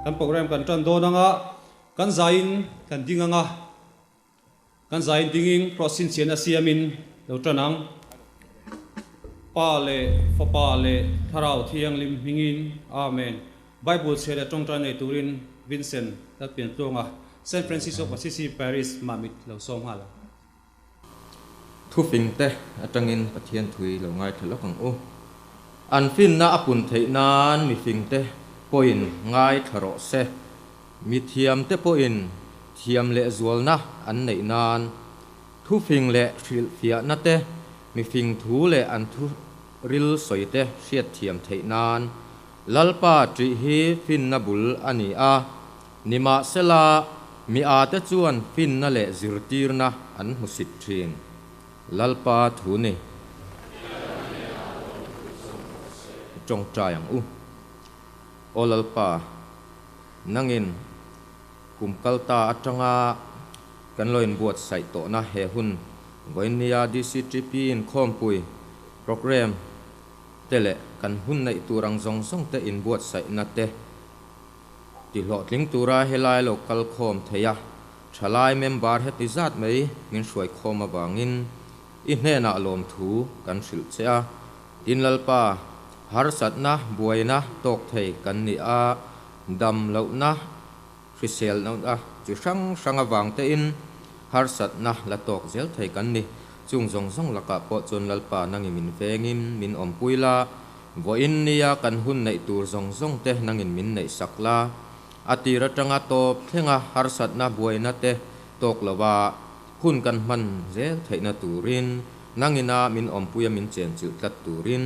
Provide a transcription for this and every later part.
Kan program kan tan dawn anga kan zaiin kan ding anga kan zaiin dingin cross chhinchhiahna siamin lo tan ang. Pa leh Fapa leh Thlarau Thianghlim hmingin Amen. Bible chhe leh tawngtai nei turin Vincent Lalpiantluanga, Saint Francis of Assisi Parish Mamit lo sawm nghal ang. Thufingte atangin Pathian thui lo ngaithla lawk ang u. An finna a pun theih nan mifingte pawhin ngaithla rawh se. Mithiamte pawhin thiam leh zualna an neih nan thufing leh hrilhfiahna te, mifing thu leh an thu ril sawi te hriatthiam theih nan Lalpa ṭih hi finna bul a ni a. Nimahsela, mi ate chuan finna leh zirtirna an hmusit thin. Lalpa thu ni. Tawngtai ang u. Aw Lalpa, nangin kum kalta atanga kan lo inbuatsaih tawhna he hun vawinia DCTP inkhawmpui programme te leh kan hun neih tur ang zawng zawng te inbuatsaihna te Ti hlawhtling tura helai lo kal khawm thei a, thalai member heti zat mai min hruai khawm avangin i hnenah lawmthu kan hrilh che a. Tin Lalpa, harsatna buaina tawk thei kan ni a, dam lohna, hrisel lohna chi hrang hrang avang tein harsatna la tawk zel thei kan ni. Chung zawng zawng lakah pawh chuan Lalpa nangin min vengin min awmpui la, Vawiin nia kan hun neih tur zawng zawng te nangin min neih sak la, a tir atanga tawp thlenga harsatna buaina te tawk lova hun kan hman zel theihna turin nangina min awmpuia min chenchilh tlat turin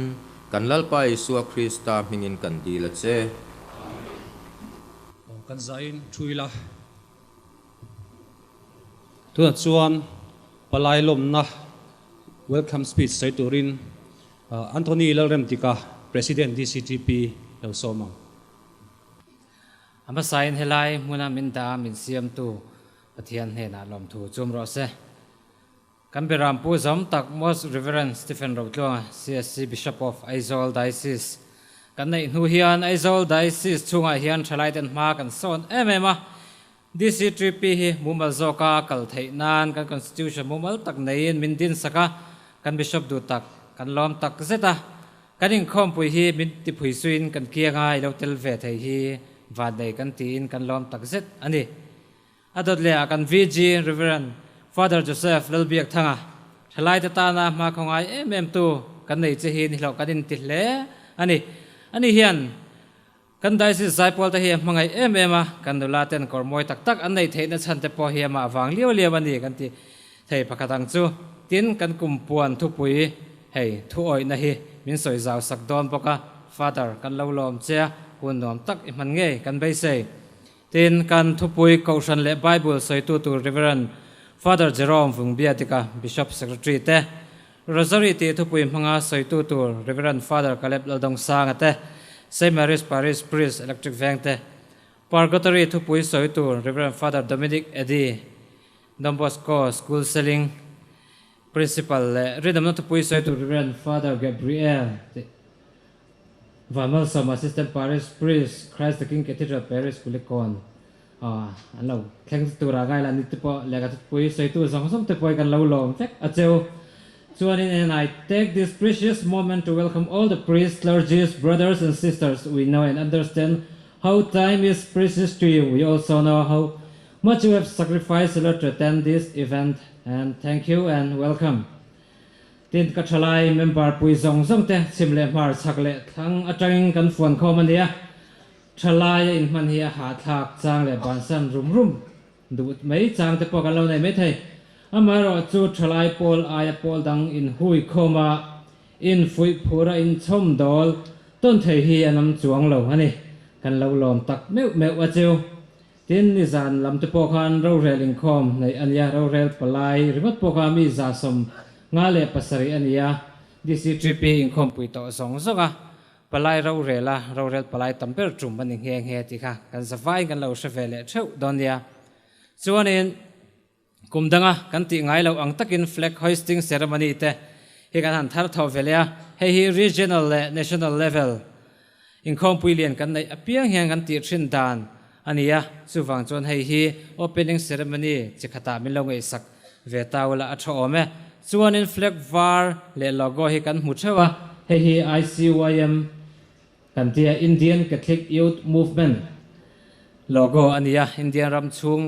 kan Lalpa Isua Krista hmingin kan dil a che. Aw kan zain thu ila. Tunah chuan palai lawmna welcome speech sawi turin Anthony Lalremtika, President DCTP lo sawm ang. A hmasain helai hmuna min dah a min siamtu Pathian hnenah lawmthu chum rawh se. Kan Biram Pu Zawm tak Most Reverend Stephen Rotluanga, CSC Bishop of Aizawl Diocese kan neih hnu hian Aizawl Diocese chhungah hian thalaiten hma kan sawn em em a. DCTP hi mumal zawka kal theih nan kan Constitution mumal tak neiin min dinsak a, kan Bishop duh tak kan lawm tak zet a. Kan inkhawmpui hi min tiphui suiin kan kianga i lo tel ve thei hi vannei kan tiin kan lawm tak zet a ni. A dawt leh ah kan VG Rev. Father Joseph Lalbiakthanga, thalaite tana hma khawngai em em tu kan nei che hi nihlawh kan inti hle a ni. Ani hian Kan Diocese zaipawl te hi a hmangaih em em a, kan nula ten kawr mawi tak tak an neih theihna chhan te pawh hi amah vang liau liau a ni kan ti thei pakhat ang chu. Tin, kan kum puan thupui hei thu awihna hi min sawi zau sak dawn bawk a, Father kan lo lawm che a, hun nuam tak i hman ngei kan beisei. Tin, kan thupui Kohhran leh Bible sawitu tur Rev. Father Jerome Vungbiatika, Bishop Secretary te, Rosary tih thupui hmanga sawitu tur Rev. Father Caleb Laldongsanga te, Saint Mary's Parish Priest Electric Veng te, Purgatory thupui sawi tur Rev. Father Dominic Eddy, Don Bosco School Seling Principal leh Rinawmna thupui sawi tur Rev. Father Gabriel tih Vanmalsawm Assistant Parish Priest Christ the King Cathedral Parish Kulikawn an lo thleng tura ngai lah ni te pawh lehkha thupui sawitu zawng zawng te pawh hi kan lo lawm vek a cheu. Chuanin and I take this precious moment to welcome all the priests, clergies, brothers and sisters we know and understand how time is precious to you. We also know how much you have sacrificed a lot to attend this event and thank you and welcome. Tin ka thalai member pui zawng zawng te chhim leh hmar chhak leh thlang atangin kan fuan khawm a nia. Thalai a inhman hi a hahthlak chang leh bansan rum rum duh mai chang te pawh kan lo nei mai thei. Amaherawh chu thalai pawl aia pawl dang inhui khawm a, infuih phur a inchhawm dawl tawn thei hi an awm chuang lo a ni. kan lo lawm tak meuh meuh a cheu. Tin, nizan lam te pawh khan rorel inkhawm neih a nia, rorel palai ringawt pawh kha mi 157 a ni a, DCTP inkhawmpui tawh zawng zawng a, palai rorel a, rorel palai tam ber tum a ni nghe nghe tih kha kan zavaiin kan lo hre ve leh theuh dawn nia. Chuanin kum danga kan tih ngai loh ang takin flag hoisting ceremony te hi kan han thar tho ve leh a, hei hi regional leh national level inkhawmpui lian kan neih apiang hian kan tih thin dan a ni a, chuvang chuan hei hi opening ceremony chi khatah min lo ngaihsak ve ta ula a tha awm e. Chuanin flag var leh logo hi kan hmu theuh a, hei hi ICYM Kan tia Indian Catholic Youth Movement logo a ni a, Indian ram chhung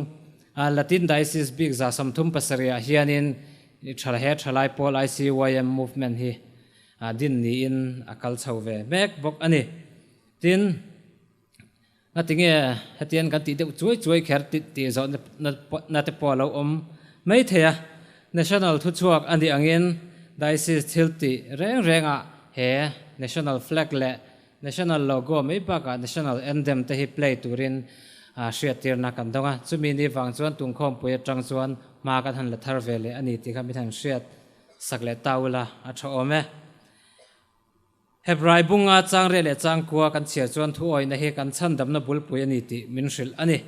a Latin Diocese bik 37 ah hianin tha he thalai pawl ICYM movement hi din niin a kal chho ve mek bawk a ni. Tin, ngatinge hetian kan tih deuh chuai chuai kher tih zawh na te pawh a lo awm mai thei a, National thuchhuak a nih angin Diocese thil tih reng rengah he National Flag leh National Logo mai bakah National Anthem te hi play turin hriattirna kan dawng a, chumi ni vang chuan tungkhawmpui atang chuan hma kan han la thar ve leh a ni tih kha min han hriat sak leh ta ula a tha awm e. Hebrai bunga changreh leh changkua kan chhiar chuan thuawihna hi kan chhandamna bulpui a ni tih min hrilh a ni.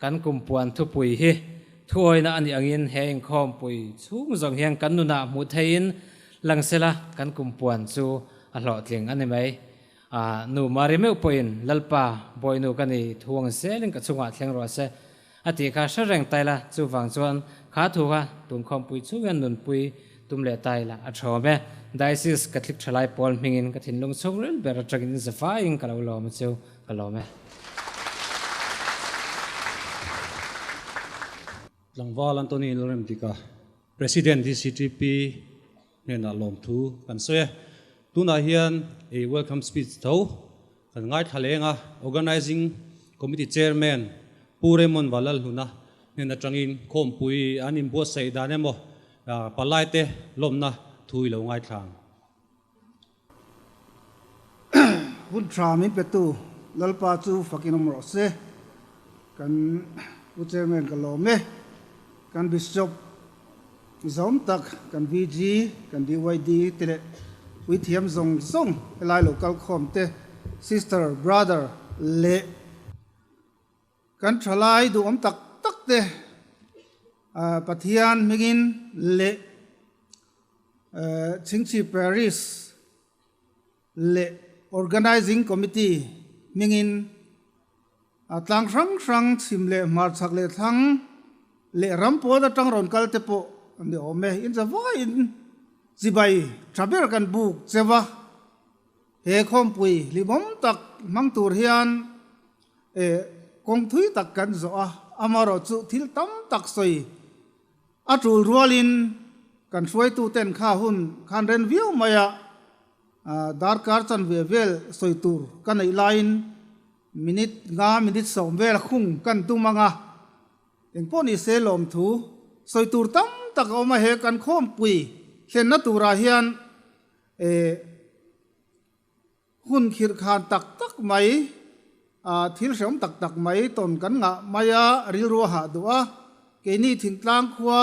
Kan kumpuan thupui hi thuawihna a nih angin he inkhawmpui chhung zawng hian kan nunah hmuh theihin lang sela kan kumpuan chu a hlawhtling a ni mai. Nu Mari meuh pawhin Lalpa Bawinu ka ni thuang zelin ka chungah thleng rawh se A tih kha hre reng ta ila, chuvang chuan kha thu kha tunkhawmpui chhung hian nunpui tum leh ta ila a thawm e. Diocese Catholic thalai pawl hmingin ka thinlung chhungril ber atangin zafaiin ka lo lawm a chu ka lawm e. Tlangval Anthony Lalremdika, President DCTP hnenah lawmthu kan sawi e. Tunah hian ei welcome speech tho kan ngaithla leng a, Organising Committee Chairman Pu Raymond Valalhluna hnen atangin khawmpui an inbuatsaih dan emaw palaite lawmna thu i lo ngaithla ang. Hun tha min petu Lalpa chu fakin awm rawh se. Kan Pu Chairman ka lawm e. Kan Bishop zawm tak, kan VG, kan DYD te leh puithiam zawng zawng helai lo kal khawm te, Sister, Brother leh Kan thalai duhawm tak tak te Pathian hmingin leh Chhingchhi Parish leh Organising Committee hmingin tlang hrang hrang chhim leh hmarchhak leh thlang leh ram pawn atang rawn kal te pawh an ni awm e. In zavaiin chibai tha ber kan buk cheu a, he khawmpui hlimawm tak hmang tur hian E, kawng thui tak kan zawh a, amarawh chu thil tam tak sawi a tul rualin kan hruaituten kha hun khan ren viau mai a, darkar chanve vel sawi tur ka neih laiin minute nga minute sawm vel khung kan tum ang a, engpawh ni se lawmthu sawi tur tam tak a awm a, he kan khawmpui thlenna turah hian e, Hun khirh khan tak tak mai, thil hreawm tak tak mai tawn kan ngah mai a, rilru a hah duh a. Keini Thingtlang khua,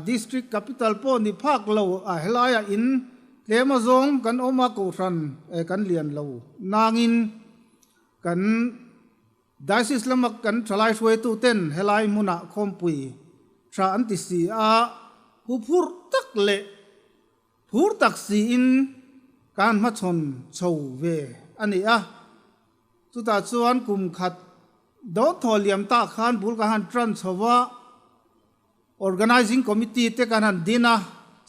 District Capital pawh ni phak lo a helaiah in tlem a zawng kan awm a, kohhran kan lian lo nangin kan Diocese lama kan thalai hruaituten helai hmunah khawmpui tha an ti si a, huphurh tak leh Phur tak siin kan hmachhawn chho ve a ni a, chutah chuan kum khat dawn thaw liam tah khan bul kan han tan chho va, Organising Committee te kan han din a,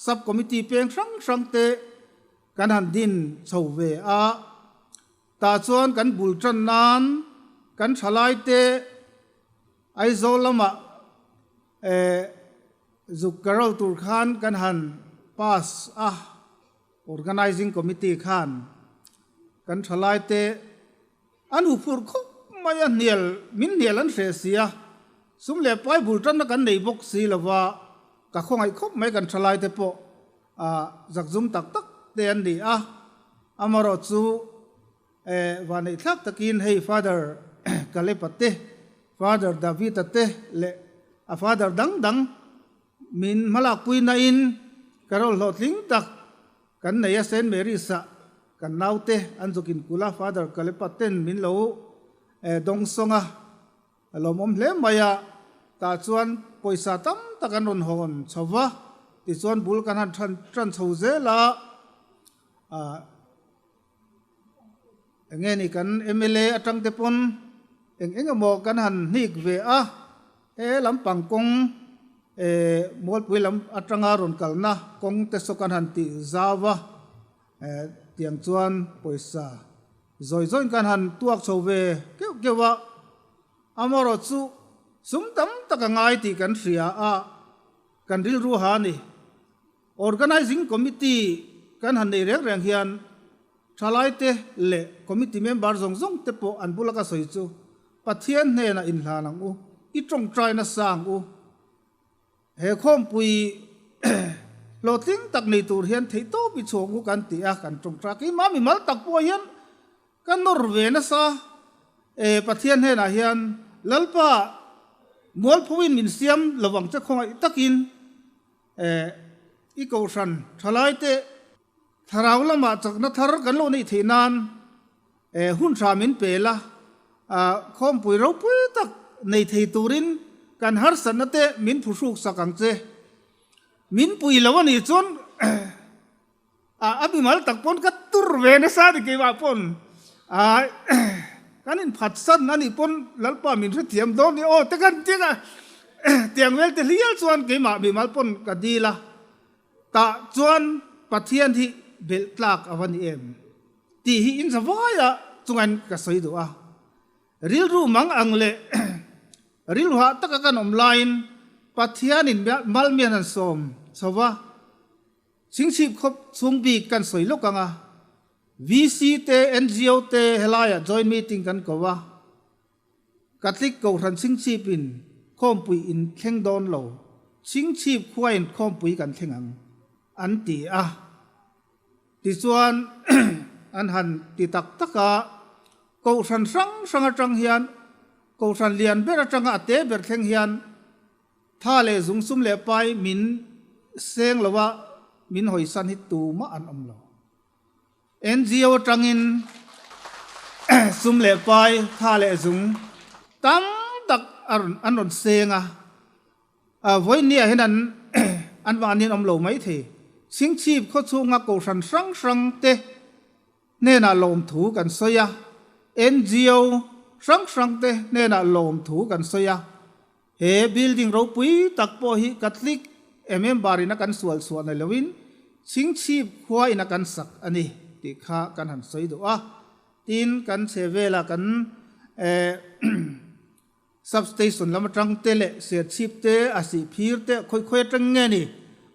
Sub Committee peng hrang hrang te kan han din chho ve a, tah chuan kan bul tan nan kan thalai te Aizawl lamah eh Zuk carol tur khan kan han pass a, Organising Committee khan kan thalai te an huphurh khawp mai a, hnial min hnial an hreh si a, sum leh pai bul tanna kan nei bawk si lova, ka khawngaih khawp mai kan thalai te pawh zakzum tak tak te an ni a, amarawh chu. Vanneih thlak takin hei Father Caleb-a te, Father David-a te leh a Father dang dang min hmalakpui nain carol hlawhtling tak kan nei a, Saint Mary's-ah kan naute an zuk inkulh a, Father Caleb-a ten min lo dawngsawng a. A lawmawm hle mai a, tah chuan pawisa tam tak an rawn hawn chho va, tichuan bul kan han than tan chho zel a, ah eng nge ni kan mla atang te pawn eng eng emaw kan han hnik ve a, he lampang kawng eh Mualpui lam atanga rawn kalna kawng te saw kan han tih zau va, eh tiang chuan pawisa Zawi zawiin kan han tuak chho ve keuh keuh a, amaherawh chu sum tam tak a ngai tih kan hria a, kan rilru ha a ni. Organising Committee kan han nei reng reng hian thalaite leh committee member zawng zawng te pawh an bula ka sawi chu Pathian hnenah inhlan ang u, i tawngtai nasa ang u. He khawmpui hlawhtling tak nei tur hian theihtawp i chhuak u kan ti a, kan tawngtai keimah mimal tak pawh hian ka nawr ve nasa e, Pathian hnenah hian Lalpa mualphoin min siam lovang che khawngaih takin e, i kohhran thalaite thlarau lamah chakna thar kan lo neih theih nan e, hun tha min pe la, khawmpui ropui tak nei thei turin kan harsatna te min phuhruk sak ang che. Min pui lo a nih chuan a mimal tak pawn ka tur ve nasa ni keimah pawn kan inphatsan a nih pawn Lalpa min hrethiam dawn ni aw te kan ti a, tiang vel te hlial chuan keimah mimal pawn ka dil a, tah chuan Pathian hi belh tlak a va ni em? Tih hi in zavaia chungain ka sawi duh a. Rilru mang ang leh rilru hah taka kan awm laiin Pathianin malmian han sawm chho va, chhingchhip khawp chhung bik kan sawi lawk ang a. VC te, NGO te helaiah joint meeting kan ko a. Catholic Kohhran chhingchhipin khawmpui in thleng dawn lo, chhingchhip khuain khawmpui kan thleng ang, an ti a. Tichuan, an han ti tak tak a, Kohhran hrang hrang atang hian, Kohhran lian ber atanga a te ber thleng hian tha leh zung sum leh pai min seng lo a, min hawisan hi tumah an awm lo. NGO atangin sum leh pai, tha leh zung tam tak an rawn seng a. Vawinia hian an an mahni an awm lo mai thei. Chhingchhip khaw chhunga kohhran hrang hrang te hnenah lawmthu kan sawi a, NGO hrang hrang te hnenah lawmthu kan sawi a. He building ropui tak pawh hi Catholic member in a kan sual chhuah nei loin Chhingchhip khua in a kan sak a ni tih kha kan han sawi duh a. Tin, kan chhe vela kan Substation lam atang te leh serchhip te a sih phir te khawi khawi atang nge ni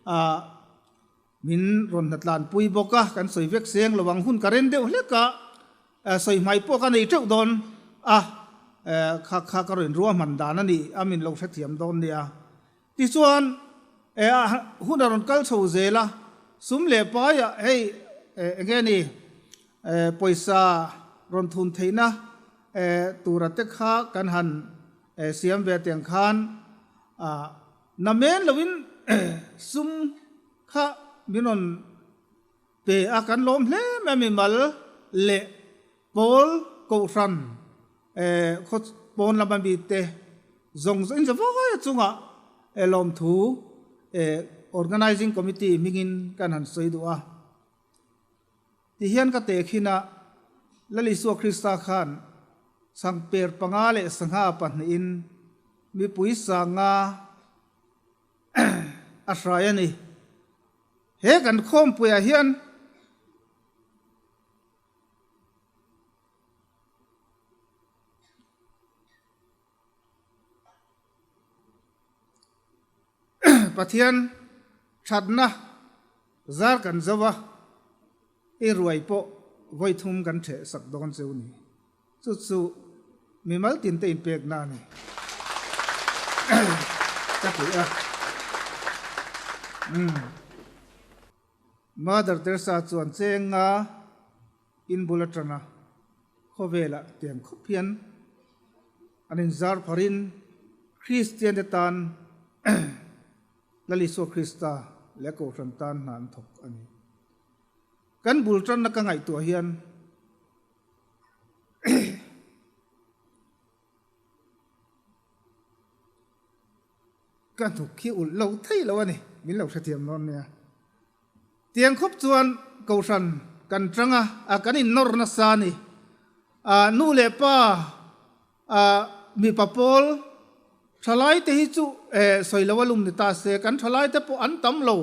ah min rawn hnatlan pui bawk a, kan sawi vek seng lo ang hun ka ren deuh hlek a, sawi hmai pawh ka nei teuh dawn a, kha kha ka rawn ruahman dan a ni a min lo hrethiam dawn nia. Tichuan hun a rawn kal chho zel a, sum leh paiah hei enge ni pawisa rawn thun theihna tura te kha kan han siam ve tiang khan na men loin sum kha min rawn pe a, kan lawm hle mai a mimal leh pawl kohhran khaw pawn lama mite zawng zawng in zavai chungah lawmthu Organizing Committee hmingin kan han sawi duh a. Tihian ka tehkhin a, Lal Isua Krista khan changper panga leh sangha pahnihin mipui sanga a hrai a ni. He kan khawmpuiah hian Pathian thatna zar kan zo a, i ruai pawh vawi thum kan theh sak dawn cheu ni. Chu chu mimal tinte inpekna a ni. Ka ti a. Mother Teresa chuan cheng nga in bul atanga. Khawvelah tiang khawp hian an inzar pharin Kristiante tan Lal Isua Krista leh a Kohhran tan hna an thawk a ni. Kan bul tanna ka ngaihtuah hian Ka hnuk khi ulh lo thei lo a ni, min lo hrethiam dawn nia. Tiang khup chuan Kohhran kan tang a, a kan innawr nasa a ni. A nu leh pa, a mipa pawl thalai te hi chu eh sawi lo a lum ni ta se, kan thalai te pawh an tam lo.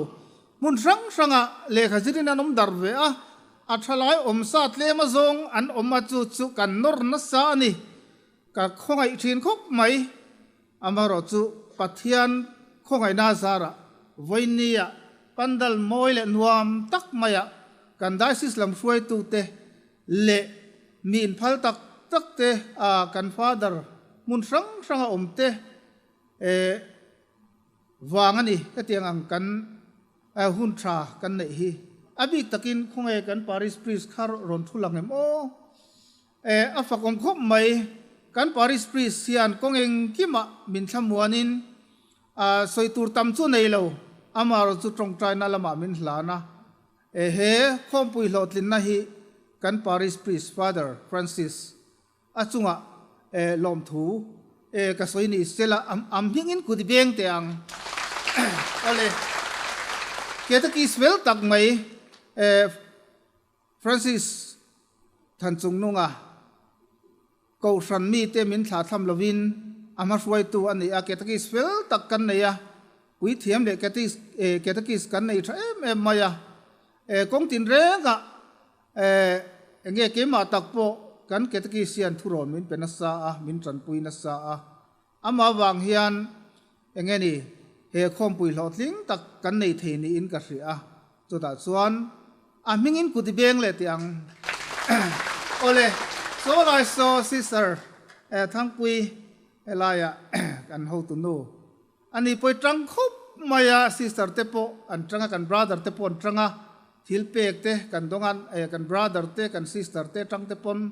Hmun hrang hrangah lehkha zirin an awm dar ve a, a thalai awm sa tlem azawng an awm a chu chu kan nawr nasa a ni. Ka khawngaih thin khawp mai. Amaherawh chu Pathian khawngaihna zarah vawinia pandal mawi leh nuam tak maiah kan Diocese lam hruaitute leh mi inphal tak tak te a kan Father hmun hrang hranga awm te vang a ni hetiang ang kan hun tha kan neih hi. A bik takin khawnge kan Parish Priest kha rawn thu lang em aw? E, a fakawm khawp mai. Kan Parish Priest hian kawng engkimah min thlamuanin a sawi tur tam chu nei lo, amaherawh chu tawngtaina lamah min hlan a. E, he khawmpui hlawhtlinna hi kan Parish Priest Father Francis a chungah e, lawmthu e, ka sawi ni sela am hmingin kut beng teh ang. Awle, Ketakis fel tak mai e, Francis Thanchungnunga, Kohhran mite min thlahthlam lovin a hmahruaitu a ni a, Catechist fel tak kan nei a, puithiam leh Catechist kan nei tha em em mai a, kawng tinrengah enge keimah tak pawh kan Catechist hian thurawn min pe nasa a, min tanpui nasa a, amah avang hian enge ni he khawmpui hlawhtling tak kan nei thei niin ka hria a. Chutah chuan a hmingin kut i beng leh tih ang. Awle, saw lai saw sister Thangpui helaiah kan hotu nu a ni pawh i tang khawp mai a, sister te pawh an tang a, kan brother te pawh an tang a, thil pek te kan dawng a, kan brother te kan sister te tang te pawn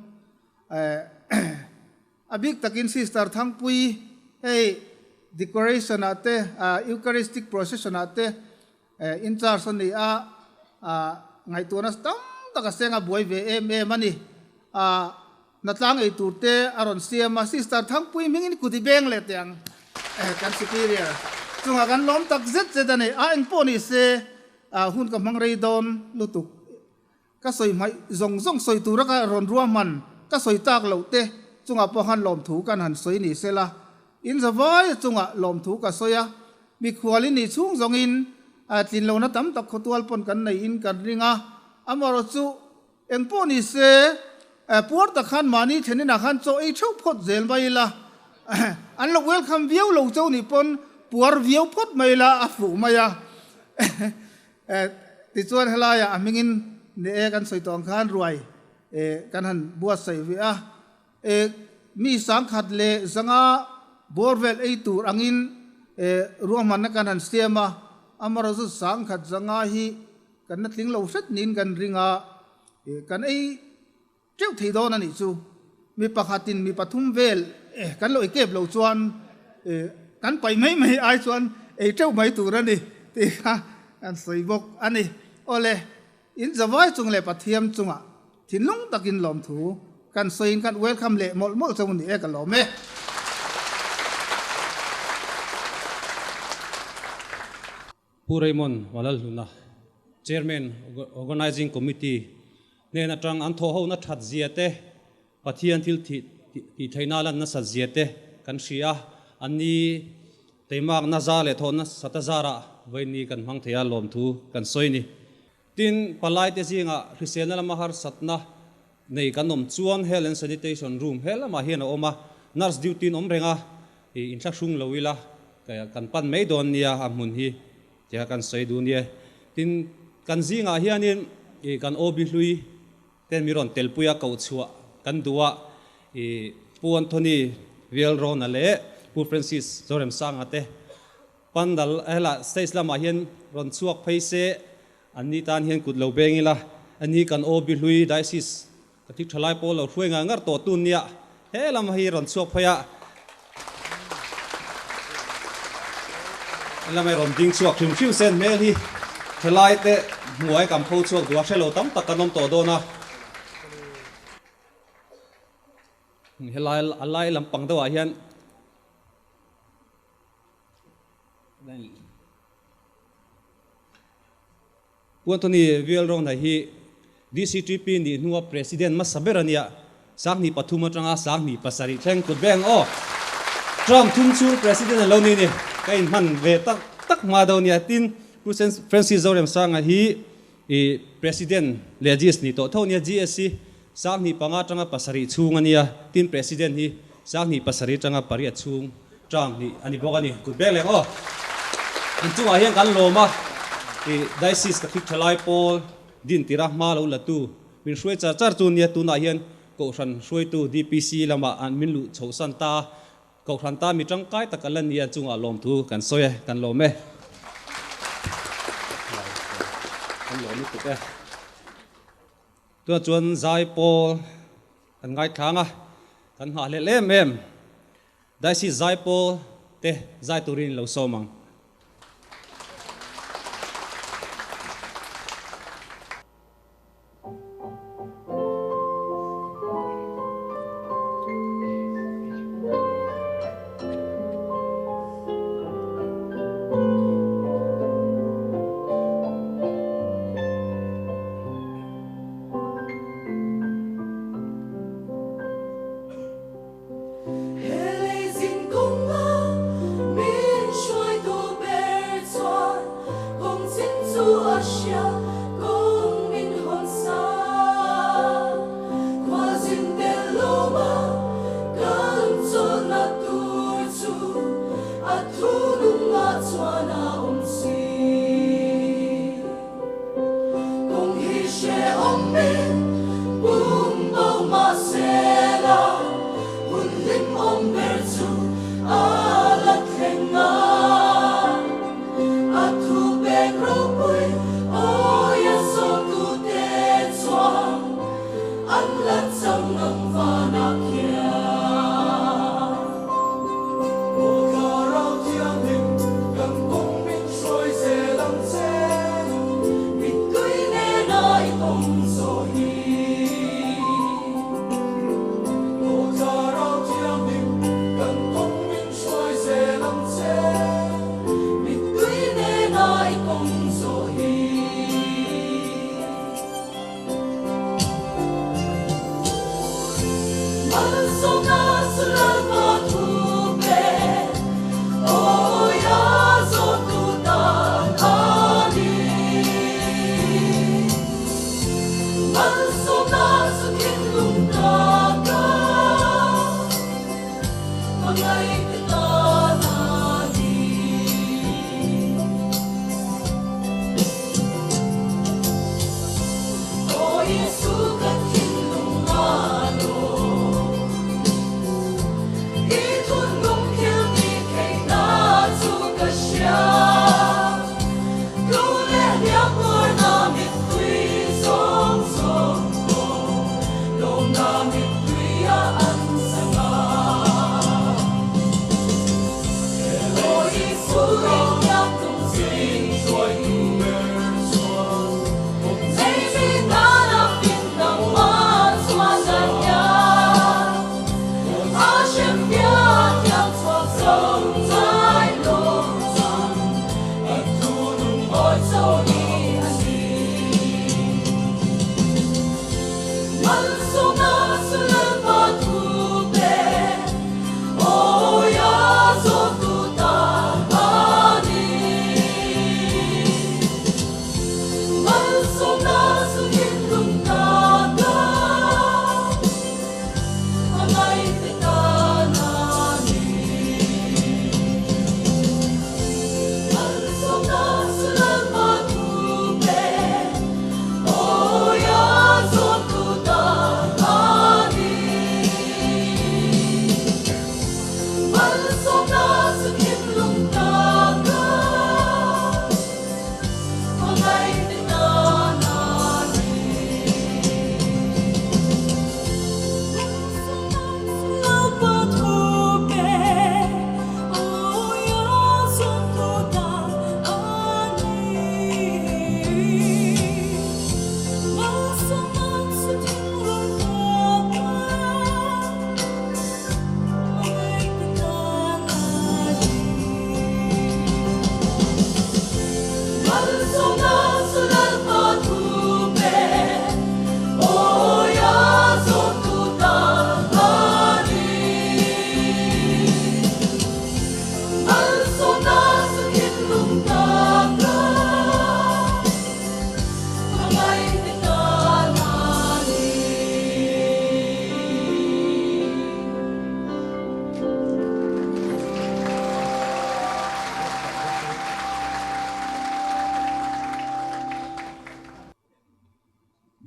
A bik takin Sister Thangpui hei decoration ah te Eucharistic procession ah te in charge a ni a, ngaihtuahna tam tak a seng a buai ve em em a ni. Hnatlang ei tur te a rawn siam a, Sister Thangpui hmingin kut i beng leh teh ang kan superior chungah kan lawm tak zet zet a ni. A engpawh ni se hun ka hmang rei dawn lutuk. Ka sawi hmaih zawng zawng sawi tura ka rawn ruahman ka sawi tak loh te chungah pawh khan lawmthu kan han sawi ni sela, in zavaia chungah lawmthu ka sawi a, mikhual in nih chhung zawngin tlin lohna tam tak khawtual pawn kan nei in kan ring a, amaherawh chu engpawh ni se puar tak khan mahni thenin ah khan chaw ei theuh phawt zel mai ila, an lo welcome viau lo chauh nih pawn puar viau phawt mai ila a fuh mai a. Tichuan helaiah a hmingin ni e kan sawi tawh ang khan ruai kan han buatsaih ve a, mi sangkhat leh zanga bawr vel ei tur angin ruahmanna kan han siam a, amaherawhchu sangkhat zanga hi kan la tling lo hret niin kan ring a, kan ei Teuh thei dawn a nih chu. Mi pakhatin mi pathum vel kan lo ei kep lo chuan kan paih mai mai ai chuan ei teuh mai tur a ni tih kha kan sawi bawk a ni. Awle, in zavai chung leh Pathiam chungah thinlung takin lawmthu kan sawiin kan welcome leh mawlh mawlh chauh ni e ka lawm e. Pu Raymond Walalhluna, Chairman, Organising Committee hnen atang an thawhhona that zia te, Pathian thil tih theihna lan nasat zia te kan hria a, an ni teimakna zar leh thawhna sata zarah vawiin kan hmang thei a lawmthu kan sawi a ni. Tin, palaite zingah hriselna lama harsatna nei kan awm chuan Health and Sanitation room he lamah hian a awm a, nurse duty in awm reng a, inthlahrung lo ila kan pan mai dawn nia a hmun hi tia kan sawi duh nia. Tin, kan zingah hianin kan OB hlui ten mi rawn telpui a koh chhuah kan duh a, Pu Anthony Vialrona leh Pu Francis Zoremsanga te Pandal hela stage lamah hian rawn chhuak phei se, an ni tan hian kut lo beng ila, ani kan OB hlui Diocese. Ka thik tha lai pawl lo hruai ngar ngar tawh tun nia he lam hi rawn chhuak phei a. He lam hi rawn ding chhuak hrim hrim sen hmel hi thalai te hnuai kan pho chhuak duh a hrelo tam tak kan awm tawh dawn a. Helai a lai lampang deuh ah hian Pu Anthony Vialrona hi DCTP nih hnua President hmasa ber a nia, 2003 atanga 2007 thleng kut veng aw. Term thum chhung President a lo ni ni, ka inhman ve tak tak hma deuh a nia. Tin, Pu Francis Zoremsanga hi i President leh GS nih tawh tho a nia, GS hi 2005 atanga pasarih chhung a nia, tin President hi 2007 atanga pariat chhung term hnih a ni bawk a ni. Kut bek leng aw. An chungah hian kan lawm a, i Diocese ka thik tha lai pawl din tira hma lo la tu min hruai char char chu nia, tunah hian Kohhran hruaitu DPC lamah an min luh chhohsan ta a, Kohhran ta mi tangkai tak a la ni a, chungah lawmthu kan sawi e, kan lawm e. Kan lawm lutuk e. Tunah chuan zai pawl kan ngaithlang a, kan nghahhlelh em em. Daisi zai pawl te zai turin lo sawm ang.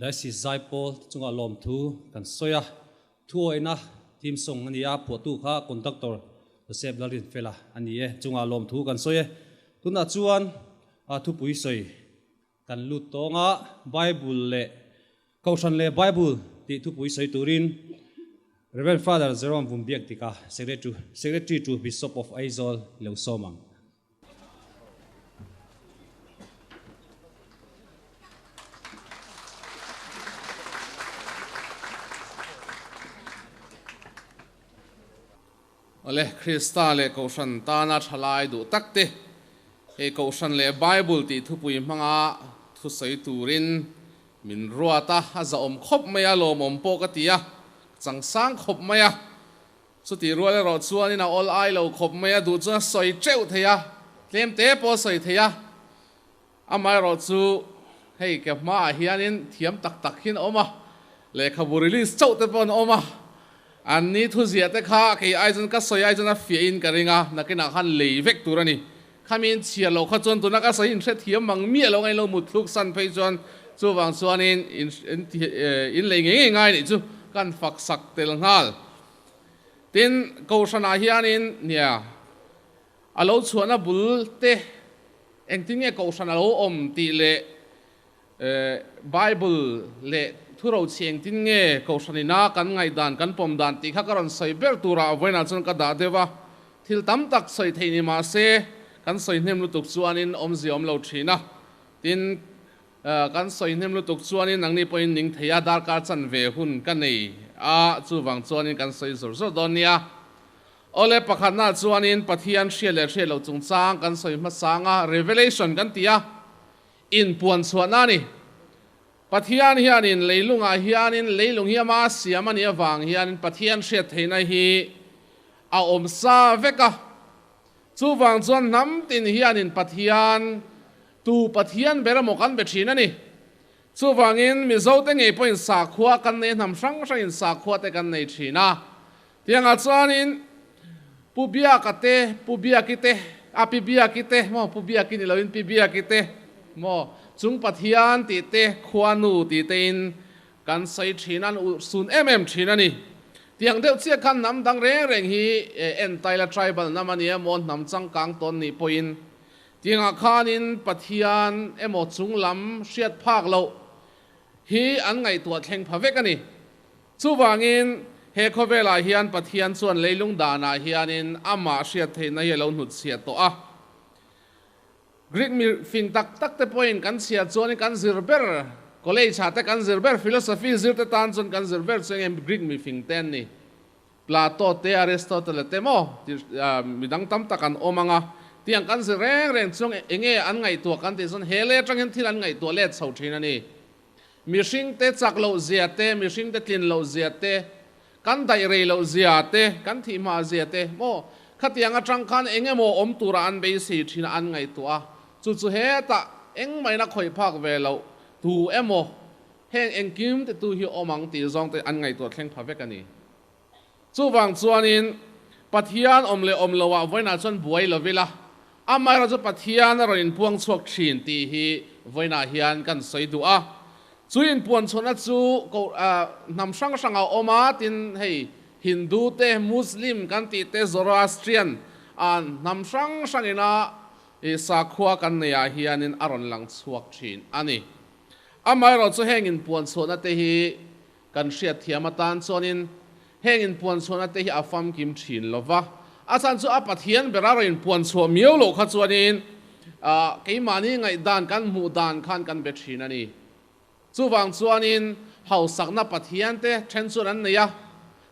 Diocese Zaipawl te chungah lawmthu kan sawi a, thuawihna theme song a ni a, phuahtu kha Conductor Joseph Lalrinfela a ni e, chungah lawmthu kan sawi e. Tunah chuan thupui sawi kan lut tawng a, Bible leh Kohhran leh Bible tih thupui sawi turin Rev. Father Jerome Vumbiakdika, Secretary to Bishop of Aizawl lo sawm ang. Awle, Krista leh Kohhran tana thalai duh tak te, hei Kohhran leh Bible tih thupui hmanga thusawi turin min ruat a, a zahawm khawp mai a, lawmawm pawh ka ti a, ka changsang khawp mai a. Chutih rual erawh chuanin a awl ai lo khawp mai a, duh chuan a sawi teuh thei a, tlem te pawh a sawi thei a. Amaherawh chu hei ke hmaah hianin thiam tak tak hian a awm a, lehkhabu release chauh te pawh an awm a, an ni thuziah te kha kei ai chuan ka sawi ai chuan a fiahin ka ring a, nakinah khan lei vek tur a ni. Khami in chhiar loh kha chuan tuna ka sawi in hrethiam mang miah lo ngailo mutthluk san phei chuan chuvang chuanin in lei ngei ngei ngai nih chu kan fak sak tel nghal. Tin, Kohhranah hianin nia a lo chhuahna bul te engtin nge Kohhran a lo awm tih leh Bible leh thurochhi engtin nge Kohhranina kan ngaihdan kan pawm dan tih kha ka rawn sawi ber turah vawiinah chuan ka dah deuh a. Thil tam tak sawi theih ni mah se kan sawi hnem lutuk chuanin awmzia awm lo thin a. Tin, Kan sawi hnem lutuk chuanin nangni pawhin ning thei a, darkar chan ve hun ka nei a, chuvang chuanin kan sawi zawr zawr dawn nia. Awle, pakhatnaah chuanin Pathian hriat leh hriat loh chungchang kan sawi hmasang a, revelation kan ti a, inpuan chhuahna a ni. Pathian hianin leilungah hianin leilung hi ama siam a nih avang hianin Pathian hriat theihna hi a awm sa vek a, chuvang chuan hnam tin hianin Pathian Tu Pathian ber emaw kan be thin a ni. Chuvangin Mizote ngei pawhin sakhua kan nei a, hnam hrang hrangin sakhua te kan nei thin a. Tiangah chuanin Pu Biaka te, Pu Biaki te, a Pi Biaki te maw, Pu Biaki ni loin Pi Biaki te maw, chung Pathian tih te, Khuanu tih tein kan sawi thin a, an urhsun em em thin a ni. Tiang deuh chiah khan hnam dang reng reng hi entaila tribal hnam a ni emaw, hnam changkang tawn nih pawhin Tiangah khanin Pathian emaw chunglam hriat phak loh hi an ngaihtuah thleng pha vek a ni. Chuvangin he khawvelah hian Pathian chuan leilung danah hianin amah hriat theihna hi a lo hnutchhiah tawh a. Greek mi fing tak tak te pawhin kan chhiah chuanin kan zir ber, college ah te kan zir ber, philosophy zir te tan chuan kan zir ber chu enge Greek mi fing te an ni. Plato te, Aristotle te maw tih midang tam tak an awm ang a, tiang kan zir reng reng chuang eng nge an ngaihtuah kan tih chuan he leh atang hian thil an ngaihtuah let chho thin a ni. Mihring te chak loh zia te, mihring te tlin loh zia te, kan daih rei loh zia te, kan thih hma zia te maw khatiang atang khan eng emaw awm tura an beisei thin a an ngaihtuah a, chu chu hetah engmahina khawih phak ve loh tu emaw Heng engkim te tu hi awm ang tih zawng te an ngaihtuah thleng pha vek a ni. Chuvang chuanin Pathian awm leh awm loah vawiinah chuan buai lo ila, amaherawh chu Pathian a rawn inpuang chhuak thin tih hi vawiinah hian kan sawi duh a. Chu inpuan chhuahna chu ko hnam hrang hrangah a awm a, tin hei Hindu te, Muslim kan tih te, Zoroastrian hnam hrang hrangina sakhua kan neiah hianin a rawn lang chhuak thin a ni. Amaherawh chu heng inpuan chhuahna te hi kan hriat thiam atan chuanin heng inpuan chhuahna te hi a famkim thin lo va, a chhan chu a Pathian bera rawn inpuan chhuah miau loh kha chuanin keimahni ngaihdan kan hmuh dan khan kan be thin a ni. Chuvang chuanin hausakna Pathian te then chuan an nei a,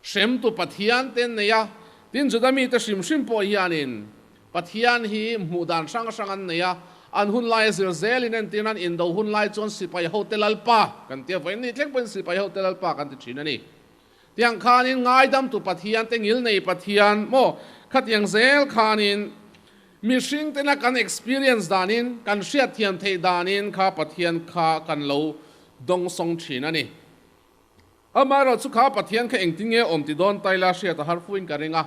hremtu Pathian te an nei a, tin Juda mite hrim hrim pawh hianin Pathian hi hmuh dan hrang hrang an nei a, an hun laia zir zelin entir nan indo hun lai chuan sipai hote Lalpa kan ti a, vawiin ni thleng pawhin sipai hote Lalpa kan ti thin a ni. Tiang khanin ngaidamtu Pathian te ngilnei Pathian maw khatiang zel khanin mihring tena kan experience danin kan hriatthiam theih danin kha Pathian kha kan lo dawngsawng thin a ni. Amaherawh chu kha Pathian kha engtin nge awm ti dawn taila hriat a har fuin ka ring a.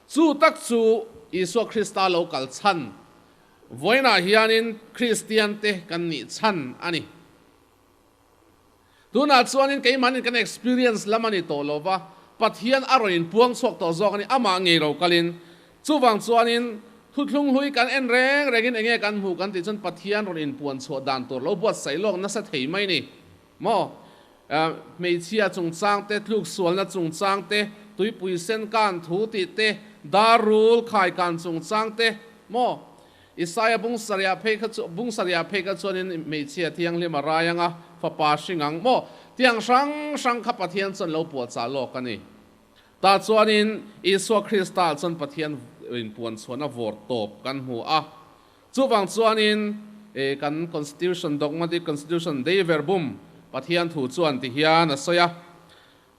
Chu tak chu Isua Krista lo kal chhan vawiinah hianin Kristian te kan nih chhan a ni. Tunah chuanin keimahnin kan experience lam a ni tawh lo va, Pathian a rawn inpuang chhuak tawh zawk a ni, amah ngei ro kalin. Chuvang chuanin thuthlung hlui kan en reng rengin enge kan hmuh kan tih chuan Pathian rawn inpuan chhuah dan tur lo buatsaih lawk nasa thei mai ni maw? Hmeichhia chungchang te, tluksualna chungchang te, tuipui sen kan thu tih te, dar rul khai kan chungchang te maw? Isaia bung sarih phei kha chu bung sarih phei kha chuanin hmeichhia thianghlim a rai anga fapa hring ang maw? Tiang hrang hrang kha Pathian chuan lo puahchah lawk a ni. Tah chuanin Isua Krista chuan Pathian inpuan chhuahna vawr tawp kan hmu a. Chuvang chuanin kan Constitution, Dogmatic Constitution, Dei Verbum, Pathian thu chuan ti hian a sawi a.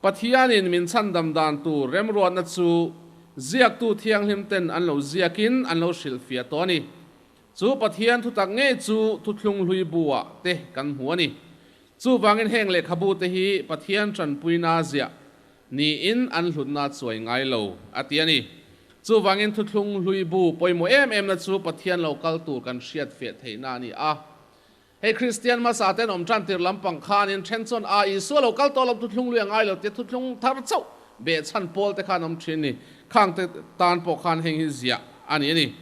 Pathianin min chhandam dan tur remruatna chu ziaktu thianghlim ten an lo ziakin an lo hrilhfiah tawh a ni. Chu Pathian thutak ngei chu thuthlung hlui bu-ah te kan hmu a ni. Chuvangin heng lehkhabu te hi Pathian tanpuina ziah niin an hlutna chuai ngai lo, a ti a ni. Chuvangin thuthlung hlui bu pawimawh em emna chu Pathian lo kal tur kan hriatfiah theihna a ni a. Hei Kristian hmasa ten awm tan tir lampang khanin then chuan a Isua lo kal tawh lo thuthlung lui a ngai lo tia thuthlung thar chauh behchhan pawl te khan awm thin ni. Khang te tan pawh khan heng hi ziah a ni a ni.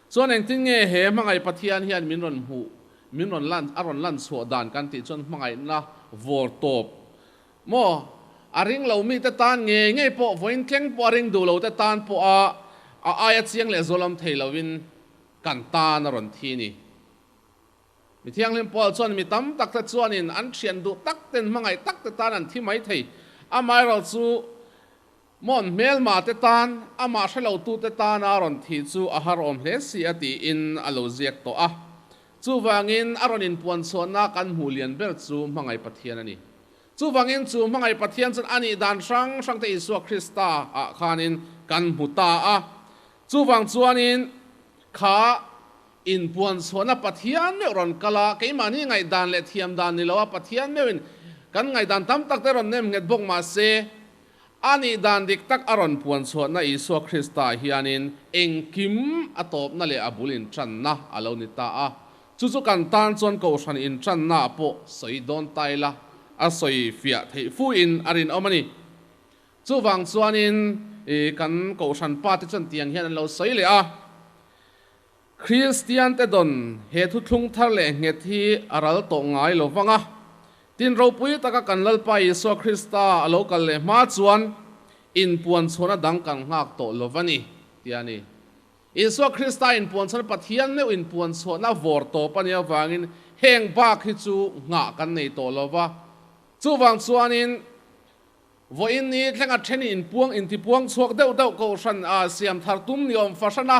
Chuan engtin nge he hmangaih Pathian hian min rawn hmuh, min rawn lan, a rawn lan chhuah dan kan tih chuan hmangaihna vawr tawp maw? A ring lo mite tan ngei ngei pawh, vawiin tleng pawh a ring duh lo te tan pawh a a aia chiang leh zual awm thei lovin kan tan a rawn thi ni. Mi thianghlim pawl chuan mi tam tak te chuanin an thian duh tak ten hmangaih tak te tan an thi mai thei. Amaherawh chu mawn hmelma te tan, amah hrelo tu te tana rawn thih chu a har awm hle si a tiin a lo ziak tawh a. Chuvangin a rawn inpuan chhuahna kan hmuh lian ber chu hmangaih Pathian a ni. Chuvangin chu hmangaih Pathian chuan a nih dan hrang hrang te Isua Krista ah khanin kan hmu ta a. Chuvang chuanin kha inpuan chhuahna Pathian meuh rawn kal a, keimahni ngaihdan leh thiam dan ni lo a, Pathian meuhin kan ngaihdan tam tak te rawn nem nghet bawk mah se, a nih dan dik tak a rawn puan chhuahna Isua Krista hianin engkim a tawpna leh a bul intanna a lo ni ta a. Chu chu kan tan chuan Kohhran intanna pawh sawi dawn ta ila, a sawi fiah theih fuhin a rinawm a ni. Chuvang chuanin kan Kohhran pa te chuan tiang hian an lo sawi leh a, Kristian te dawn he thuthlung thar leh nghet hi a ral tawh ngai lo vang a, tin ropui taka kan Lalpa Isua Krista a lo kal leh hma chuan inpuan chhuahna dang kan nghak tawh lo va ni, tia ni. Isua Krista inpuan chhuahna Pathian meuh inpuan chhuahna vawr tawp a nih avangin heng bak hi chu nghah kan nei tawh lo va. Chuvang chuanin Vawiin ni thlenga then inpuang intipuang chhuak deuh deuh Kohhran a siam thar tum ni awm fahran a,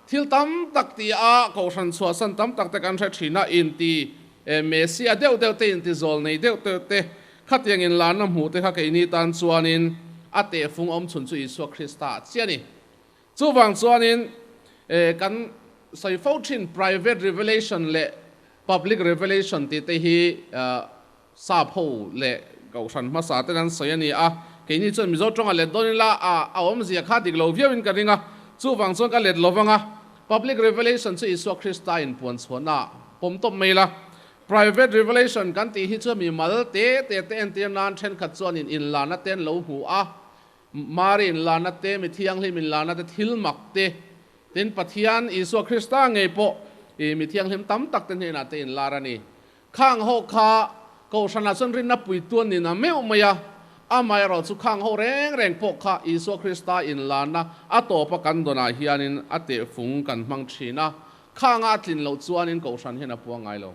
thil tam tak ti a Kohhran chhuahsan tam tak te kan hre thin a, inti Messia deuh deuh te, inti zawl nei deuh deuh te, khatiang inlarna hmuh te kha keini tan chuanin a tehfung awm chhun chu Isua Krista ah chiah a ni. Chuvang chuanin kan sawi fo thin private revelation leh public revelation tih te hi Sap ho leh Kohhran hmasa ten an sawi a ni a, keini chuan Mizo tawnga let dawn ila a a awmzia kha dik lo viauin ka ring a, chuvang chuan ka let lo vang a. Public revelation chu Isua Krista inpuan chhuahna pawm tawp mai ila. Private revelation kan tih hi chu mi mal te te te entir nan thenkhat chuanin inlarna te an lo hmu a, Mari inlarna te, mi thianghlim inlarna te, thil mak te, tin Pathian Isua Krista ngei pawh mi thianghlim tam tak te hnenah te inlar a ni. Khang ho kha Kohhranah chuan rinna puituan nin a meuh mai a, amaherawh chu khang ho reng reng pawh kha Isua Krista inlarna a tawpa kan dawnah hianin a tehfung kan hmang thin a, khanga a tlin loh chuanin Kohhran hian a puang ngai lo.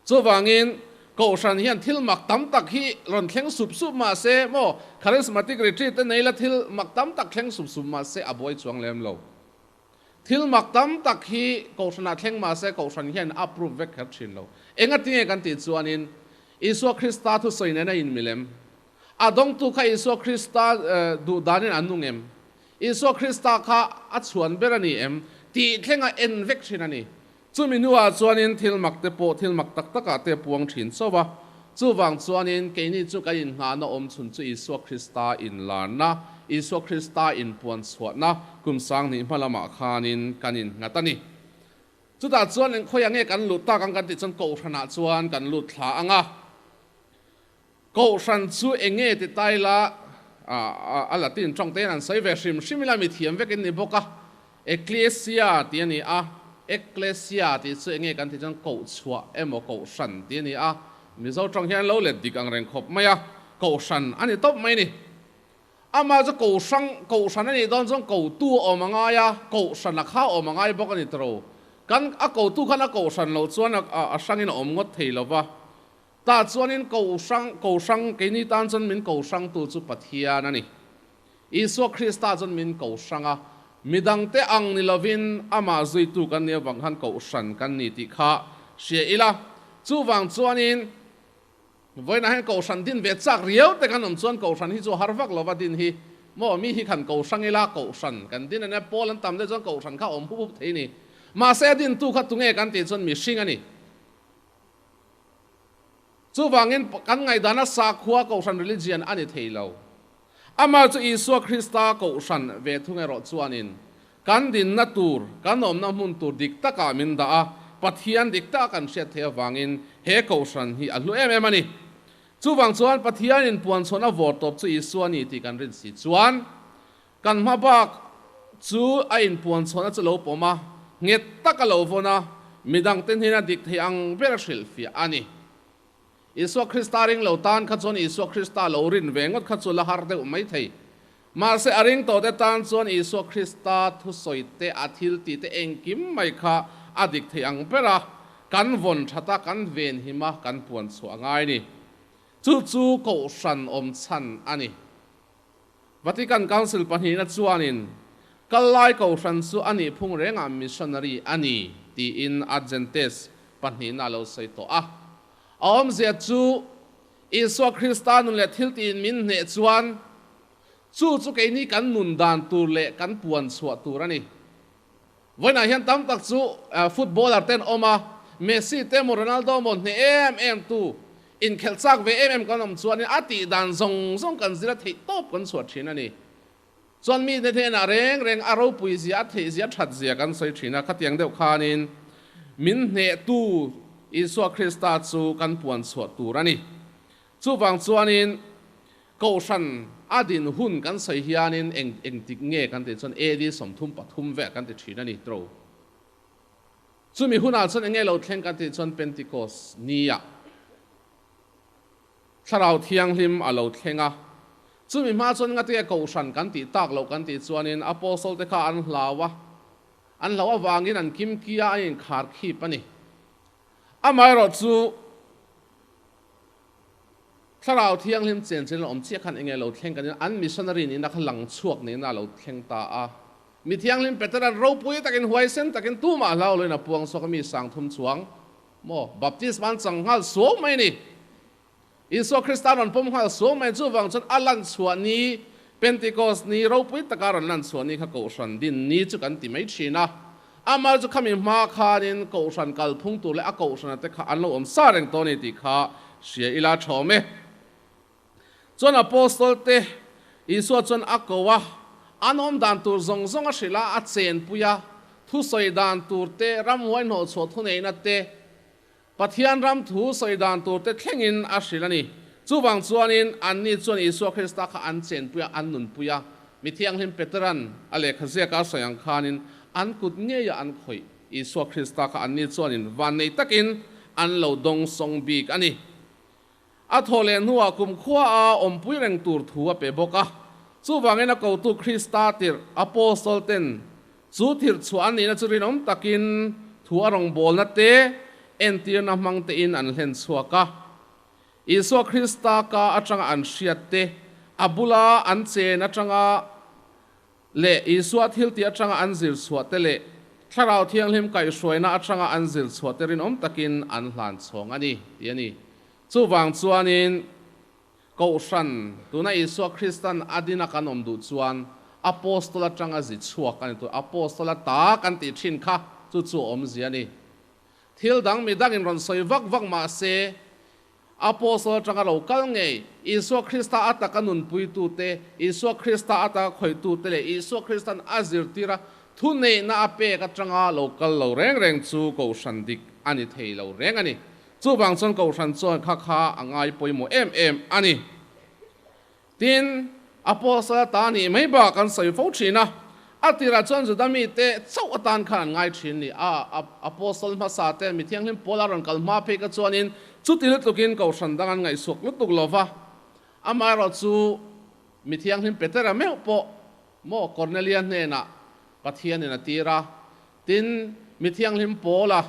Chuvangin Kohhran hian thil mak tam tak hi rawn thleng sup sup mah se maw, Charismatic Retreat te nei la thil mak tam tak thleng sup sup mah se a buai chuang lem lo. Thil mak tam tak hi Kohhranah thleng mah se Kohhran hian a approve vek kher thin lo. Engatinge kan tih chuanin Isua Krista thusawi nena inmilem. A dawngtu kha Isua Krista duh danin a nung em? Isua Krista kha a chhuan ber a ni em? Tih thlenga en vek thin a ni. Chumi hnuah chuanin thil mak te pawh thil mak tak takah te puang thin chauh a. Chuvang chuanin keini chu kan innghahna awm chhun chu Isua Krista inlarna, Isua Krista inpuan chhuahna kum sanghnih hma lamah khanin kan innghat a ni. Chutah chuan engkhawi ang nge kan lut tak ang kan tih chuan Kohhranah chuan kan lut thla ang a. Kohhran chu eng nge ti ta ila, a Latin tawng te hian an sawi ve hrim hrim ila, mi thiam vek in ni bawk a. Ecclesia tih a ni a, Ecclesia tih chu eng nge kan tih chuan kohchhuah emaw Kohhran tih a ni a. Mizo tawng hian lo let dik ang reng khawp mai a, Kohhran a ni tawp mai a ni. Amah chu Kohhrang, Kohhran a nih dawn chuan kotu a awm a ngai a, Kohhran a kha awm a ngai bawk a ni tawh. Kan a kotu khan a Kohhran loh chuan a hrangin a awm ngawt thei lo va. Tah chuanin Kohhrang, Kohhrang, keini tan chuan min Kohhrangtu chu Pathian a ni. Isua Krista chuan min Kohhrang a, midangte ang ni lovin amah zuitu kan nih avang khan Kohhran kan ni tih kha hria ila. Chuvang chuanin. Vawiinah hian Kohhran din ve chak riau te kan awm chuan Kohhran hi chu har vak lova din hi maw mi hi khan Kohhrang ila Kohhran kan din ania pawl an tam deuh chuan Kohhran kha awm hup hup thei ni. Mahse a dintu kha tunge kan tih chuan mihring a ni. Chuvangin kan ngaihdana sakhua Kohhran religion a ni thei lo. Amah chu Isua Krista Kohhran ve thung erawh chuanin kan dinna tur, kan awmna hmun tur dik takah min dah a, Pathian dik taka kan hriat theih avangin he Kohhran hi a hlu em em a ni. Chuvang chuan Pathianin puanchhawn a vawr tawp chu Isua a ni tih kan rin si chuan kan hma bak chu a inpuanchhawnna chu lo pawm a, nghet taka lo vawn a, midangte hnena dik thei ang ber a hrilhfiah a ni. Isua Krista ring lo tan kha chuan Isua Krista lo rin ve ngawt kha chu la har deuh mai thei. Mahse a ring tawhte tan chuan Isua Krista thusawi te, a thil tih te engkim mai kha a dik thei ang ber a, kan vawn that a, kan ven him a, kan puan chhuah a ngai ni. Chu chu Kohhran awm chhan a ni. Vatican Council pahnihna chuanin kal lai Kohhran chu a nih phung rengah missionary a ni tiin Ad Gentes pahnihna a lo sawi tawh a. A awmzia chu Isua Krista nun leh thil tiin min hneh chuan chu chu keini kan nun dan tur leh kan puan chhuah tur a ni. Vawiinah hian tam tak chu footballer te an awm a, Messi te emaw Ronaldo emaw hneh em em tu, inkhelh chak ve em em kan awm chuanin a tih dan zawng zawng kan zir a theih tawp kan chhuah thin a ni. Chuan mite hnenah reng reng a ropui zia, a theih zia, a that zia kan sawi thin a, khatiang deuh khanin min hnehtu Isua Krista chu kan puan chhuah tur a ni. Chuvang chuanin Kohhran a din hun kan sawi hianin eng engtik nge kan tih chuan AD 33 vel kan ti thin a ni tro. Chumi hunah chuan enge lo thleng kan tih chuan Pentecost nia Thlarau Thianghlim a lo thleng a. Chumi hma chuan ngate Kohhran kan tih tak loh kan tih chuanin Apostle te kha an hlau a, an hlauh avangin an kimki a, an inkhar khip a ni. Amaherawhchu Thlarau Thianghlim chen chen awm chiah khan enge lo thleng kan in an missionary nihna kha lang chhuak nihna a lo thleng ta a. Mi Thianghlim Peteran ropui takin huaisen takin tumah hlau loin a puang chhuak a mi sangthum chuang maw baptisma an chang nghal suau mai a ni. Isua Krista rawn pawm nghal suau mai chuvang chuan a lan chhuah ni Pentecost ni ropui taka rawn lan chhuah ni kha Kohhran din ni chu kan ti mai thin a. Amah chu khami hma khanin Kohhran kalphung tur leh a Kohhrana te kha an lo awm sa reng tawh a ni tih kha hria ila thawm e. Chuan Apostol te Isua chuan a ko a, an awm dan tur zawng zawng a hrilh a, a chenpui a, thusawi dan tur te, ramhuai hnawhchhuah thuneihna te, Pathian ram thu sawi dan tur te thlengin a hrilh a ni. Chuvang chuanin anni chuan Isua Krista kha an chenpui a, an nunpui a. Mi Thianghlim Peteran a lehkha ziaka a sawi ang khanin an kut ngeia an khawih Isua Krista kha anni chuanin vannei takin an lo dawng sawng bik a ni. A thawh leh hnuah kumkhua a awmpui reng tur thu a pe bawk a. Chuvangin a kotu Krista tirh Apostle ten chu thirh chhuah an nihna chu rinawm takin thu a rawngbawlna te entirna hmang tein an hlen chhuak a. Isua Krista ka atanga an hriat te, a bula an chen atanga leh Isua thiltih atanga an zir chhuah te leh Thlarau Thianghlim kaihhruaina atanga an zir chhuah te rinawm takin an hlan chhawng a ni, tih a ni. Chuvang chuanin Kohhran, tuna Isua Kristan a dina kan awm duh chuan Apostol atanga zi chhuak a ni tur, Apostola ta kan tih thin kha chu chu awmzia a ni. Thil dang midangin rawn sawi vak vak mah se, Apostle atanga lo kal ngei, Isua Krista a taka nunpuitute, Isua Krista a taka khawihtute leh Isua Kristan a zirtira Thuneihna a pek atanga lo kal lo reng reng chu kohhran dik a ni thei lo reng a ni. Chuvang chuan kohhran chuan kha kha a ngai pawimawh em em a ni. Tin, Apostle ata nih mai bak an sawi fo thin a, a tirah chuan Juda mite chauh atan khan an ngai thin ni. A Apostle hmasa te mi thianghlim pawl a rawn kal hma phei kha chuanin chuti lutukin kohhran dang an ngaihsuak lutuk lo va. Amaherawhchu mi thianghlim Petera meuh pawh maw Kornelia hnenah Pathianin a tir a, tin, mi thianghlim pawla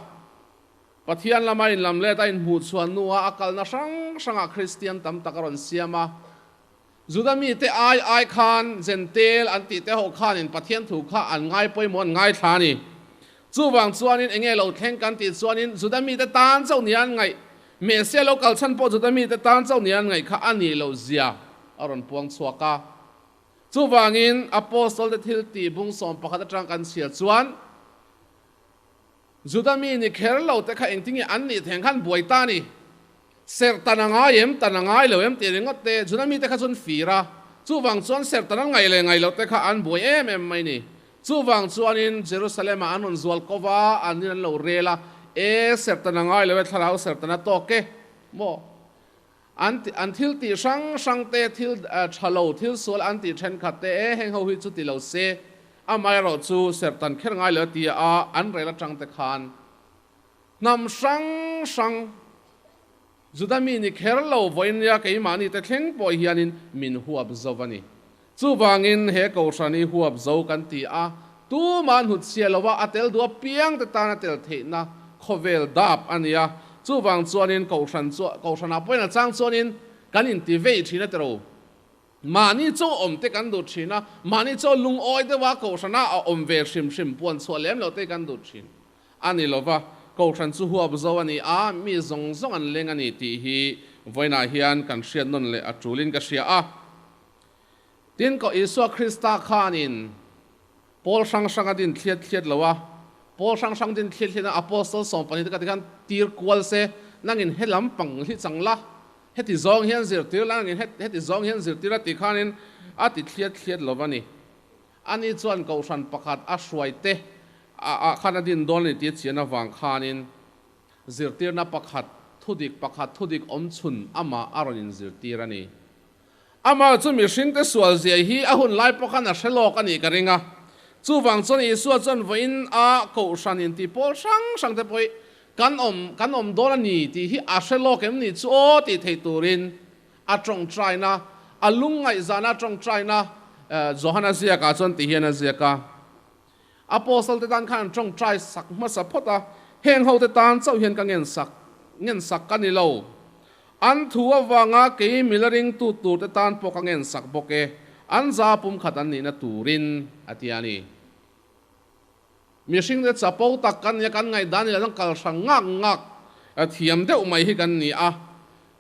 Pathian lama inlamlet a inhmuhchhuah hnuah a kalna hrang hrangah Kristian tam tak a rawn siam a. Juda mite ai ai khan Jentail an tih te ho khanin Pathian thu kha an ngai pawimawh an ngaithla a ni. Chuvang chuanin enge lo thleng kan tih chuanin Juda mite tan chauh nia an ngaih, Messiah lo kal chhan pawh Juda mite tan chauh nia an ngaih kha a nih loh zia a rawn puang chhuak a. Chuvangin Apostle te thil tih bung 11 atang kan chhiar chuan, Juda mi ni kher lo te kha engtinge an nih theng khan buai ta ni. Serh tan a ngai em, tan a ngai lo em tih ringawt te Juda mite kha chuan fir a, chuvang chuan serh tan an ngaih leh ngaih loh te kha an buai em em mai ni. Chuvang chuanin Jerusalem ah an rawn zual ko va, an in an lo rel a, E, serh tan a ngai lo e, thlarau serh tan a tawk e maw? An an thil tih hrang hrang te, thil tha lo, thil sual an tih thenkhat te, e, heng ho hi chu ti lo se, amaherawh chu serhtan kher ngai lo a ti a, an rel atang te khan hnam hrang hrang Juda mi ni kher lo vawinia keimahni te thleng pawh hianin min huap zo a ni. Chuvangin he Kohhran hi huap zo kan ti a, tumah hnut chhia lova a tel duh apiang te tan a tel theihna khawvel dap a ni a. Chuvang chuanin Kohhran chu Kohhranah pawhin a chang chuanin kan inti vei thin a tiro. Mahni chaw awm te kan duh thin a, mahni chaw lungawi deuha Kohhranah a awm ve hrim hrim puan chhuah lem loh te kan duh thin a ni lova. Kohhran chu huap zo a ni a, mi zawng zawng an leng a ni tih hi vawiinah hian kan hriat nawn leh a tulin ka hria a. Tin, ko Isua Krista khanin pawl hrang hrang a din thliat thliat lo a, pawl hrang hrang din thliat thliat a Apostle 12 te kha tikhan tir kual se, nangin he lam pang hi chang la, heti zawng hian zirtir la, nangin heti zawng hian zirtir la tih khanin a ti thliat thliat lo va ni. Ani chuan kohhran pakhat a hruai te ah khan a din dawn a ni tih a chian avang khanin zirtirna pakhat, thudik pakhat, thudik awmchhun amah a rawn inzirtir a ni. Amah chu mihringte sual zia hi a hun lai pawh khan a hre lawk a nih ka ring a. Chuvang chuan Isua chuan vawiin a kohhran inti pawl hrang hrang te pawh hi kan awm kan awm dawn a ni tih hi a hre lawk em ni chu aw tih theih turin a tawngtaina, a lungngaihzana a tawngtaina Johana ziakah chuan ti hian a ziak a. Apostle te tan khan an tawngtai sak hmasa phawt a, heng ho te tan chauh hian ka ngen sak ngen sak ka ni lo. An thu avanga kei mila ringtu tur te tan pawh ka ngen sak bawk e, an za pumkhat an nihna turin, a ti a ni. Mihring te chapo tak kan nia, kan ngaihdan ila chuan kal hrang ngak ngak thiam deuh mai hi kan ni a.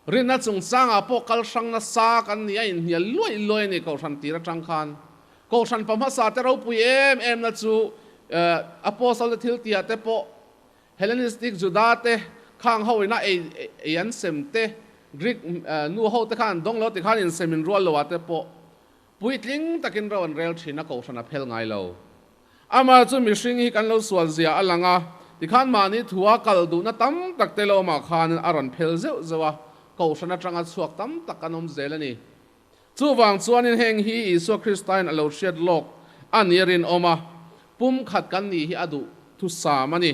Rinna chungchangah pawh kal hrang nasa kan ni a, inhnial luai luai a ni Kohhran tir atang khan. Kohhran pa hmasa te ropui em em na chu Apostle te thil tihah te pawh Hellenistic Juda te khang ho ina ei ei an sem te, Greek nu ho te khan an dawng lo ti khan insem in rual lo ah te pawh puitling takin ro an rel thin a, Kohhran a phel ngai lo. Amah chu mihring hi kan lo sual zia a lang a, tikhan mahni thua kal duhna tam tak te lawmah khan a rawn phel zeuh zeuh a, Kohhran atanga chhuak tam tak an awm zel a ni. Chuvang chuanin heng hi Isua Kristain a lo hriat lawk a ni a rinawm a, pumkhat kan nih hi a duh thusam a ni.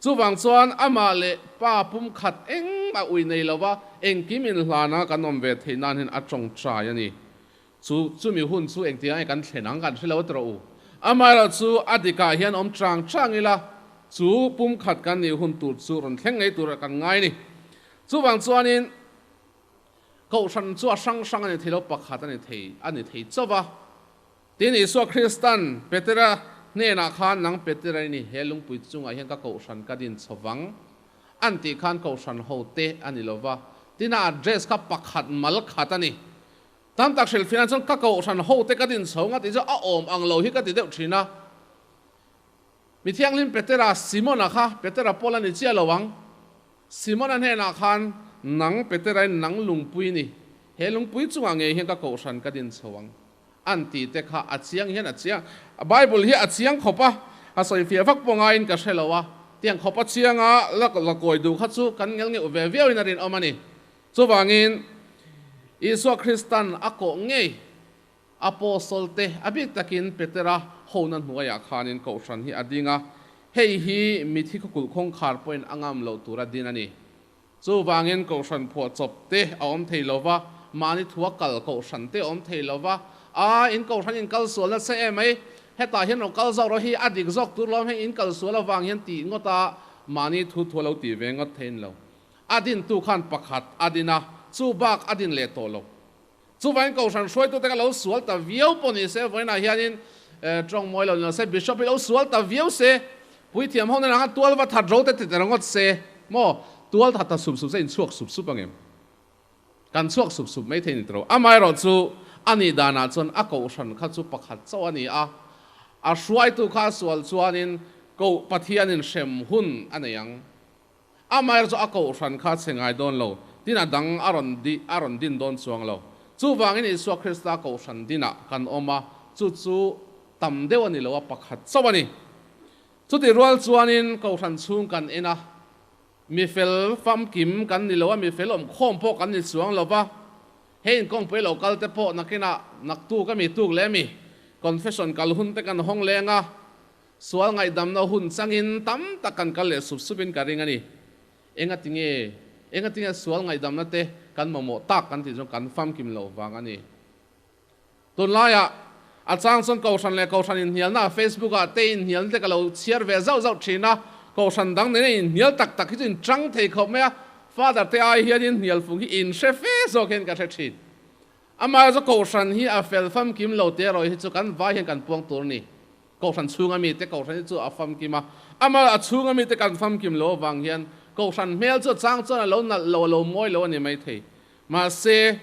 Chuvang chuan amah leh Pa pumkhat engmah ui nei lova engkim inhlana kan awm ve theih nan hian a tawngtai a ni. Chu chumi hun chu engtiang nge kan thlen ang kan hre lo tawh u. Amaherawhchu a dikah hian awm chang chang ila, chu pumkhat kan nih hun tur chu rawn thleng ngei tur kan ngai a ni. Chuvang chuanin Kohhran chu a hrang hrang a ni thei lo, pakhat a ni thei a ni thei chauh va. Tin, Isua Kristan Petera hnenah khan, Nang Petera i ni, he lungpui chungah hian ka kohhran ka din chho vang, an tih khan kohhran hote a ni lo va. Tin, a address kha pakhat mal khat a ni. Tam tak hrilh fiah chuan ka kohhran hote ka din chho nga tih chu a awm ang lo hi ka ti deuh thin a. Mi thianghlim Petera, Simona kha Petera pawl a ni chiah lo ang. Simona hnenah khan, Nang Petera in nang lungpui ni, he lungpui chungah ngei hian ka kohhran ka din chho ang. An tih te kha a chiang hian a chiang. Bible hi a chiang khawp a, a sawifiah vak pawh ngaiin ka hre lo a. Tiang khawp a chiang a, la la kawi duh kha chu kan ngel ngeuh ve viauin a rinawm a ni. Chuvangin, Isua Kristan a kawh ngei Apostle te, a bik takin Petera hona hnuaiah khanin Kohhran hi a ding a, hei hi mithi khawkulh khawngkhar pawhin a ngam loh tura din a ni. Chuvangin Kohhran phuahchawp te a awm thei lo va, mahni thua kal Kohhran te a awm thei lo va, A, in Kohhran in kal sual nasa em mai, hetah hian rawn kal zawk rawh hi a dik zawk tur lawm, heng in kal sual avang hian tih ngawt a mahni thu thu a lo tih ve ngawt thein lo. A dintu khan pakhat a din a, chu bak a din leh tawh lo. Chuvangin Kohhran hruaitute ka lo sual ta viau pawh ni se, vawiinah hianin tawng mawi lo ni lo se, Bishop hi lo sual ta viau se, puithiam ho nen anga tual va that ro te ti ta ringawt se, maw, tual that ta sup sup se in chhuak sup sup angem? Kan chhuak sup sup mai thei ni tawh lo. Amaherawhchu, a nih danah chuan a Kohhran kha chu pakhat chauh a ni a, a hruaitu kha a sual chuanin Koh Pathianin hrem hun a nei ang. Amaherawhchu a kohhran kha chhe ngai dawn lo, tin a dang a rawn di a rawn din dawn chuang lo. Chuvangin Isua Krista kohhran dinah kan awm a, chu chu tam deuh a ni lo a, pakhat chauh a ni. Chutih rual chuanin kohhran chhung kan en a, mi fel famkim kan ni lo a, mi fel awmkhawm pawh kan ni chuang lo va, hei inkawngpui lo kal te pawh nakinah naktuk a mi tuk leh mi confession kal hun te kan hawng leng a, Sual ngaihdamna hun changin tam tak kan kal leh sup supin ka ring a ni. Engatinge? Engatinge sual ngaihdamna te kan mamawh tak kan tih chuan kan famkim loh vang a ni. Tunlaiah a chang chuan Kohhran leh Kohhran inhnialna Facebook ah te inhnialna te ka lo chhiar ve zauh zauh thin a, Kohhran dang nena inhnial tak tak hi chu inchang thei khawp mai a, Father te ai hianin hnialfung hi inhre fe zawk hian ka hre thin. Amah chu Kohhran hi a fel famkim lo teh erawh hi chu kan vai hian kan puang tur a ni. Kohhran chhunga mite Kohhran hi chu a famkim a, amah a chhunga mite kan famkim lo avang hian Kohhran hmel chu a chang chuan a lo nalh lo, a lo mawi lo a ni maithei. Mahse,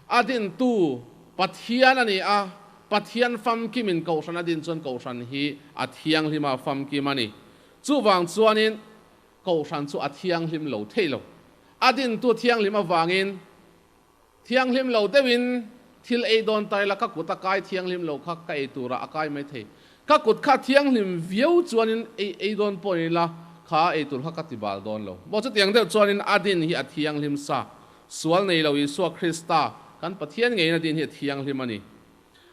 a dintu Pathian a ni a, Pathian famkimin Kohhran a din chuan Kohhran hi a thianghlim a, a famkim a ni. Chuvang chuanin Kohhran chu a thianghlim lo thei lo. A dintu thianghlim avangin Thianghlim lo deuhin thil ei dawn ta ila ka kut a kai thianghlim lo kha ka ei turah a kai mai thei. Ka kut kha thianghlim viau chuanin ei ei dawn pawh ila kha ei tur kha ka ti bal dawn lo. Maw chutiang deuh chuanin a din hi a thianghlim sa. Sual nei lo Isua Krista kan Pathian ngeiin a din hi a thianghlim a ni.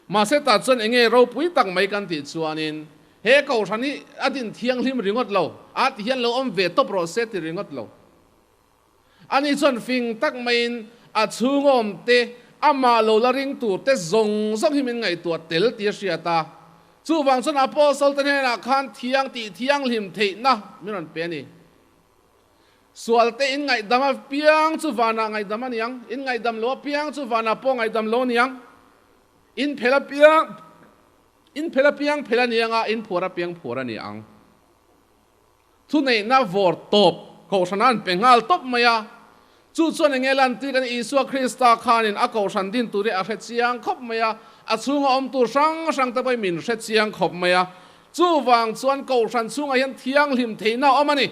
Mahse tah chuan enge ropui tak mai kan tih chuanin he Kohhran hi a din thianghlim ringawt lo, a ti hian lo awm ve tawp rawh se ti ringawt lo. Ani chuan fing tak maiin a chhungawm te, amah lo la ring tur te zawng zawng hi min ngaihtuah tel tih a hriat a. Chuvang chuan Apostle te hnenah khan thiang tih thianghlim theihna min rawn pe a ni. Sual te in ngaihdam apiang chu vanah ngaihdam a ni ang, in ngaihdam lo apiang chu vanah pawh ngaihdam lo a ni ang. In phel apiang, in phel apiang phel a ni ang a, in phuar apiang phuar a ni ang. Thuneihna vawr tawp Kohhran an pe nghal tawp mai a. Chu chuan enge lantir kan Isua Krista khanin a Kohhran din tur hi a hre chiang khawp mai a, a chhunga awm tur hrang hrang te pawhin min hre chiang khawp mai a. Chuvang chuan Kohhran chhungah hian thianghlim theihna a awm a ni.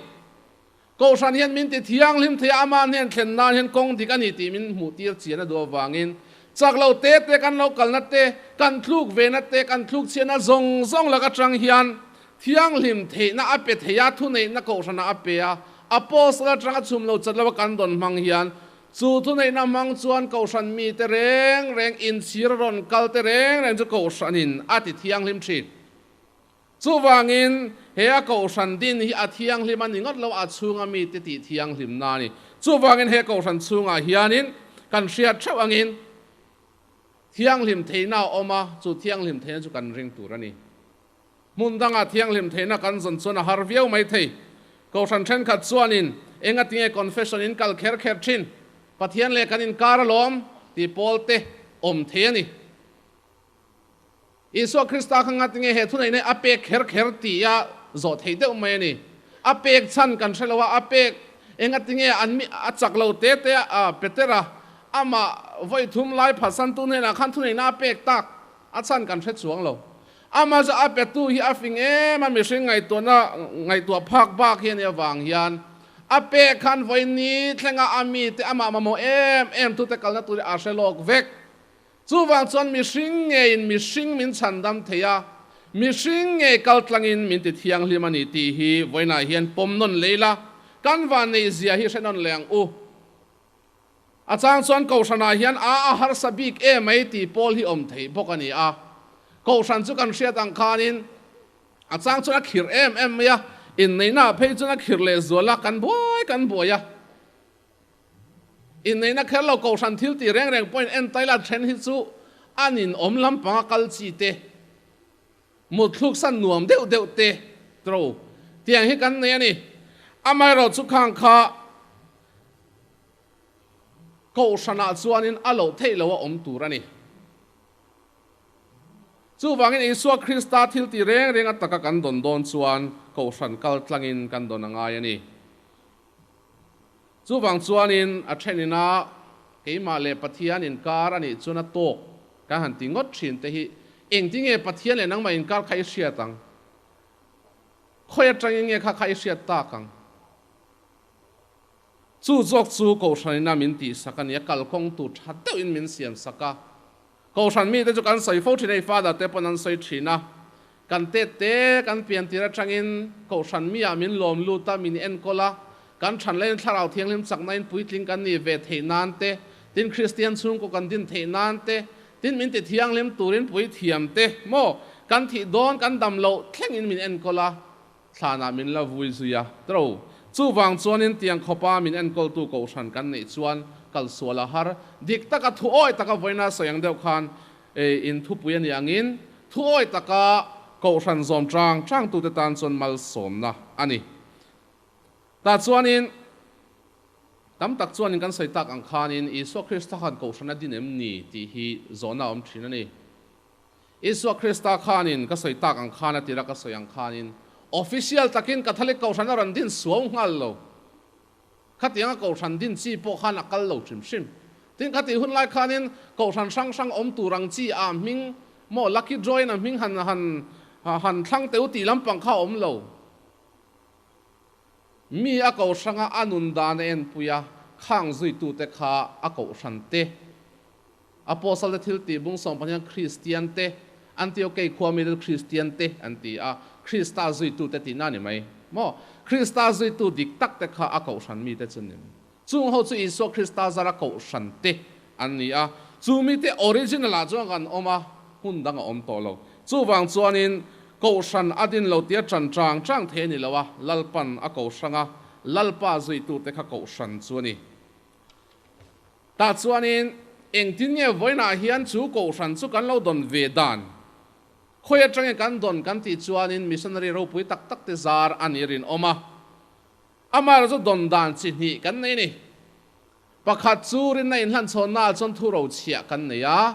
Kohhran hian min ti thianghlim thei a, amah hnen thlen nan hian kawng dik a ni tih min hmuh tir chian a duh avangin chak lo te te kan lo kalna te, kan thluk vena te, kan thluk chhiatna zawng zawng lak atang hian Thianghlim theihna a pe thei a, thuneihna kohhranah a pe a. Apostle atanga chhum lo chat lova kan dawn hmang hian, chu thuneihna hmang chuan kohhran mite reng reng inchhir rawn kal te reng reng chu kohhranin a ti thianghlim thin. Chuvangin, he a kohhran din hi a thianghlim a ni ngawt lo, a chhunga mite tih thianghlimna a ni. Chuvangin he kohhran chhungah hianin kan hriat theuh angin thianghlim theihna a awm a, chu thianghlim theihna chu kan ring tur a ni. Hmun dangah thianghlim theihna kan zawn chuan a har viau mai thei. Kohhran thenkhat chuanin engatinge confession in kal kher kher thin? Pathian leh kan inkar alawm tih pawl te awm thei a ni. Isua Krista kha ngatinge he thuneihna hi a pek kher kher tih a zawh theih deuh mai a ni. A pek chhan kan hre lo a, a pek engatinge an mi a chak lo te te a Petera amah vawi thum lai phatsantu hnenah khan thuneihna a pek tak a chhan kan hre chuang lo. Amah chu a petu hi a fing em a, mihring ngaihtuahna ngaihtuah phak bak hi a nih avang hian a pek khan vawiin ni thlenga a mite amah mamawh em em tute kalna tur hi a hre lawk vek. Chuvang chuan mihring ngeiin mihring min chhandam thei a, mihring ngei kaltlangin min ti thianghlim a ni tih hi vawiinah hian pawm nawn lei la, kan vanneihzia hi hre nawn leh ang u. A chang chuan Kohhranah hian a a harsa bik em mai tih pawl hi awm theih bawk a ni a. Kohhran chu kan hriat ang khanin a chang chuan a khirh em em mai a, inneihnaah phei chuan a khirh leh zual a, kan buai kan buai a. Inneihna kher lo Kohhran thil tih reng reng pawhin entaila then hi chu an inawm lampanga kal chi te, Mutthluk san nuam deuh deuh te tro tiang hi kan nei a ni. Amaherawh chu khang kha Kohhranah chuanin a loh theih lo a awm tur a ni. Chuvangin Isua Krista thil ti reng reng a taka kan dawn dawn chuan Kohhran kal tlangin kan dawn a ngai a ni. Chuvang chuanin a thenin a keimah leh Pathian inkar a nih chuan a tawk kan han ti ngawt thin te hi engtinge Pathian leh nangmah inkar kha i hriat ang? Khawi atangin nge kha kha i hriat tak ang? Chu zawk chu Kohhranina min tihsak a ni a, kalkawng tur tha deuhin min siamsak a. Kohhran mite chu kan sawi fo thin a, i father te pawn an sawi thin a. Kan tet te kan pian tir atangin Kohhran miah min lawm lut a, min enkawl a, kan than laiin Thlarau Thianghlim chaknain puitling kan nih ve theih nan te, tin Kristian chhungkaw kan din theih nan te, tin min ti thianghlim turin puithiam te maw kan thih dawn kan dam loh thlengin min enkawl a, thlanah min la vui zui a tro. Chuvang chuanin tiang khawpa min enkawltu Kohhran kan neih chuan kalsual a har. Dik taka thu awi taka vawiina sawi ang deuh khan in thupui a nih angin thu awi taka Kohhran zawm chang changtute tan chuan malsawmna a ni. Tah chuanin tam tak chuanin kan sawi tak ang khanin Isua Krista khan Kohhran a din em ni tih hi zawhna a awm thin a ni. Isua Krista khanin ka sawi tak ang khan a tira ka sawi ang khanin official takin Catholic Kohhran a rawn din suau nghal lo. Khatianga Kohhran din chi pawh khan a kal lo hrim hrim. Tin, khatih hun lai khanin Kohhran hrang hrang awm tur ang chi a hming maw lucky draw in a hming han han han thlang teu tih lampang kha a awm lo. Mi a Kohhranga a nun dan a enpui a, khang zuitute kha a Kohhran te Apostle te thil tih bung sawmpahnian Kristian te, Antiokei khua mi lel Kristian te an ti a, Krista zuitu te tihna a ni mai maw? Krista zuitu dik tak te kha a kohhran mi te chu ni mai. Chung ho chu Isua Krista zara kohhran te an ni a, chu mi te original ah chuan kan awm a, hmun dang a awm tawh lo. Chuvang chuanin kohhran a din lo tia ṭan chang chang thei a ni lo a, Lalpan a kohhrang a, Lalpa zuitu te kha kohhran chu a ni. Tah chuanin, engtin nge vawiinah hian chu kohhran chu kan lo dawn ve dan? Khawi atangin kan dawn kan tih chuanin missionary ropui tak tak te zar a ni rinawm a. Amaherawh chu dawn dan chi hnih kan nei a ni. Pakhat chu rinna inhlanchhawnnaah chuan thu rochhiah kan nei a,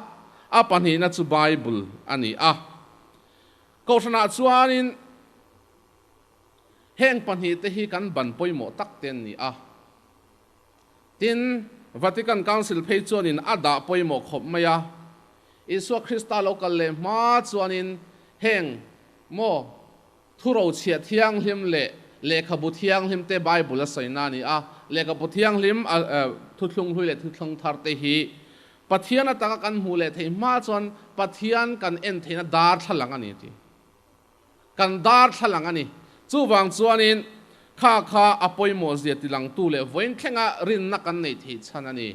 a pahnihna chu Bible a ni a. Kohhranah chuanin heng pahnihte hi kan ban pawimawh tak te an ni a. Tin, Vatican Council phei chuanin a dah pawimawh khawp mai a. Isua Krista lo kal leh hma chuanin heng maw thurochhiah thianghlim leh lehkhabu thianghlim te Bible a sawina a ni a. Lehkhabu thianghlim thuthlung hlui leh thuthlung thar te hi Pathian atanga kan hmuh leh theih hma chuan Pathian kan en theihna darthlalang a ni a ti. Kan darthlalang a ni. Chuvang chuanin kha kha a pawimawhzia tilangtu leh vawiin thlenga rinna kan neih theih chhan a ni.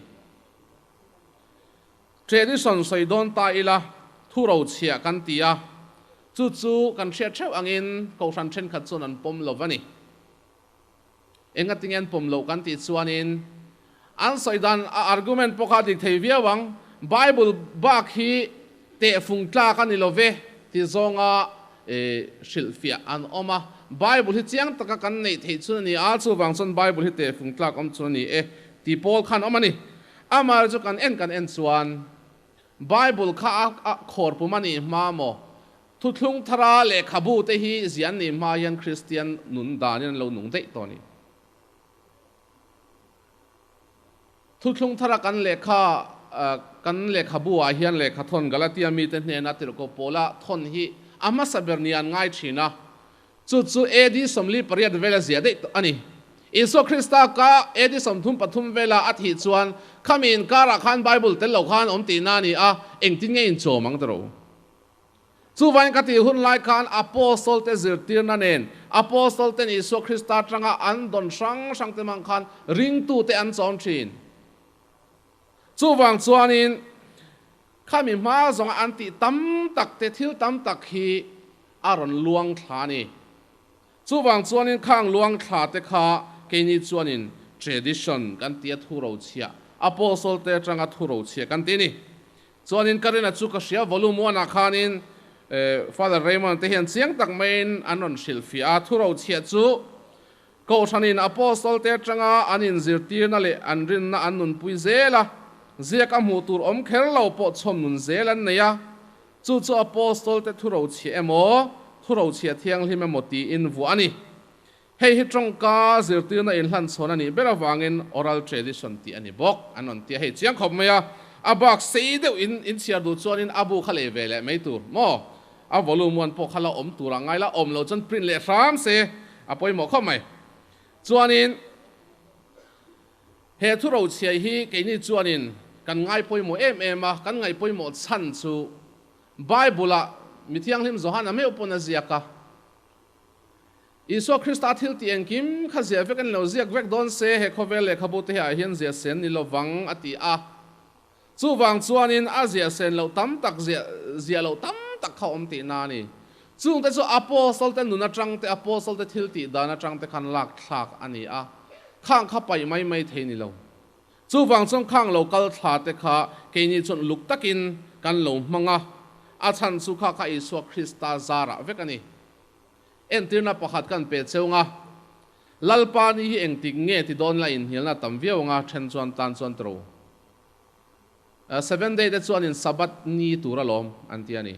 Tradition sawi dawn ta ila, thu rochhiah kan ti a, chu chu kan hriat theuh angin Kohhran thenkhat chuan an pawm lo va ni. Engatinge an pawm loh kan tih chuanin an sawi dan a argument pawh kha a dik thei viau ang. Bible bak hi tehfung tlak a ni lo ve ti zawnga hrilhfiah an awm a. Bible hi chiang taka kan neih theih chun a ni a, chuvang chuan Bible hi tehfung tlak awm chun a ni e ti pawl khan awm a ni. Amaherawhchu kan en kan en chuan Bible kha a khawrpum a nih hma maw? Thuthlung thara lehkhabu te hi zian nih hma hian Kristian nun danin an lo nung daih tawh a ni. Thuthlung thara kan lehkha kan lehkhabu ah hian lehkha thawn Galatia mite hnena tirhkoh pawla thawn hi a hmasa ber ni an ngai thin a, chu chu AD 48 vela ziah daih tawh a ni. Isua Krista ka AD 33 vela a thih chuan khami inkarah khan Bible tel lo khan awm tihna a ni a, engtin nge inchawm ang tiro? Chuvain ka tih hun lai khan Apostle te zirtirna nen Apostle ten Isua Krista atanga an dawn hrang hrang te hmang khan ringtute an chawm thin. Chuvang chuanin khami hma zawnga an tih tam tak te thil tam tak hi a rawn luang thla a ni. Chuvang chuanin khang luang thla te kha keini chuanin tradition kan ti a thu rochhiah, Apostle te atanga thu rochhiah kan ti a ni. Chuanin ka rina chu ka hria volume one ah khanin Father Raymond te hian chiang tak maiin an rawn hrilhfiah a, thu rochhiah chu Kohhranin Apostle te atanga an inzirtirna leh an rinna an nunpui zel a, ziak a hmuh tur awm kher lo pawh chhawm nun zel an nei a, chu chu Apostle te thu rochhiah emaw, thu rochhiah thianghlim emaw tiin vuah a ni. Hei hi tawngka zirtirna inhlanchhawn a nih ber avangin oral tradition tih a ni bawk an rawn ti a, hei chiang khawp mai a, a bak sei deuh in inchhiar duh chuanin a bu kha lei ve leh mai tur maw? A volume one pawh kha la awm tur a ngai la, awm lo chuan print leh hram se a pawimawh khawp mai. Chuanin he thu rochhiai hi keini chuanin kan ngai pawimawh em em a, kan ngaih pawimawh chhan chu Bible-ah mi thianghlim Johana meuh pawn a ziak a, Isua Krista thil tih engkim kha ziah vek a ni lo, ziak vek dawn se he khawvel lehkhabu te ah hian ziah sen ni lovang a ti a. Chuvang chuanin a ziah sen loh tam tak ziah ziah loh tam tak kha awm tihna a ni. Chungte chu Apostle te nun atang te, Apostle te thil tih dan atang te khan lak thlak a ni a, khang kha paih mai mai thei ni lo. Chuvang chuan khang lo kal thla te kha keini chuan uluk takin kan lo hmang a, a chhan chu kha kha Isua Krista zarah vek a ni. Entirna pakhat kan pe cheu nga, Lalpa ni hi engtik nge ti dawn la inhnialna tam viau anga then chuan tan chuan tro. Seven day te chuan in Sabbath ni tur alawm an ti a ni.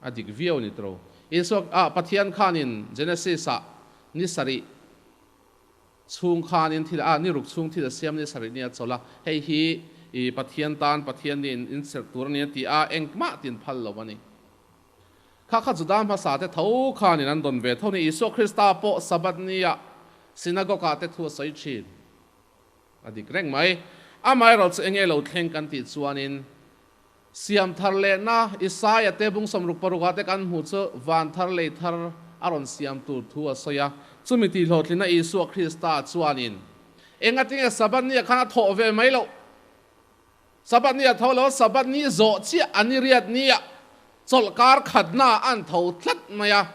A dik viau ni tro. Isua ah Pathian khanin Genesis ah ni sarih chhung khanin thil ah ni ruk chhung thil a siam ni sarih ni a chawlh a, hei hi i Pathian tan Pathian ni in inserh tur a ni a ti a, engmah tin phal lo a ni. Kha kha Juda hmasa te tho khanin an dawn ve tho ni. Isua Krista pawh Sabbath ni ah synagogue ah te thu a sawi thin. A dik reng mai. Amaherawh chu enge lo thleng kan tih chuanin siam thar lehna Isaia te bung 66 ah te kan hmuh chu van thar lei thar a rawn siam tur thu a sawi a. Chumi tihhlawhtlinna Isua Krista chuanin engatinge Sabbath ni ah khan a thawh ve mai loh? Sabbath ni a tho lo, Sabbath ni zawh chiah a ni riat ni ah chawlhkar khatna ah an tho tlat mai a.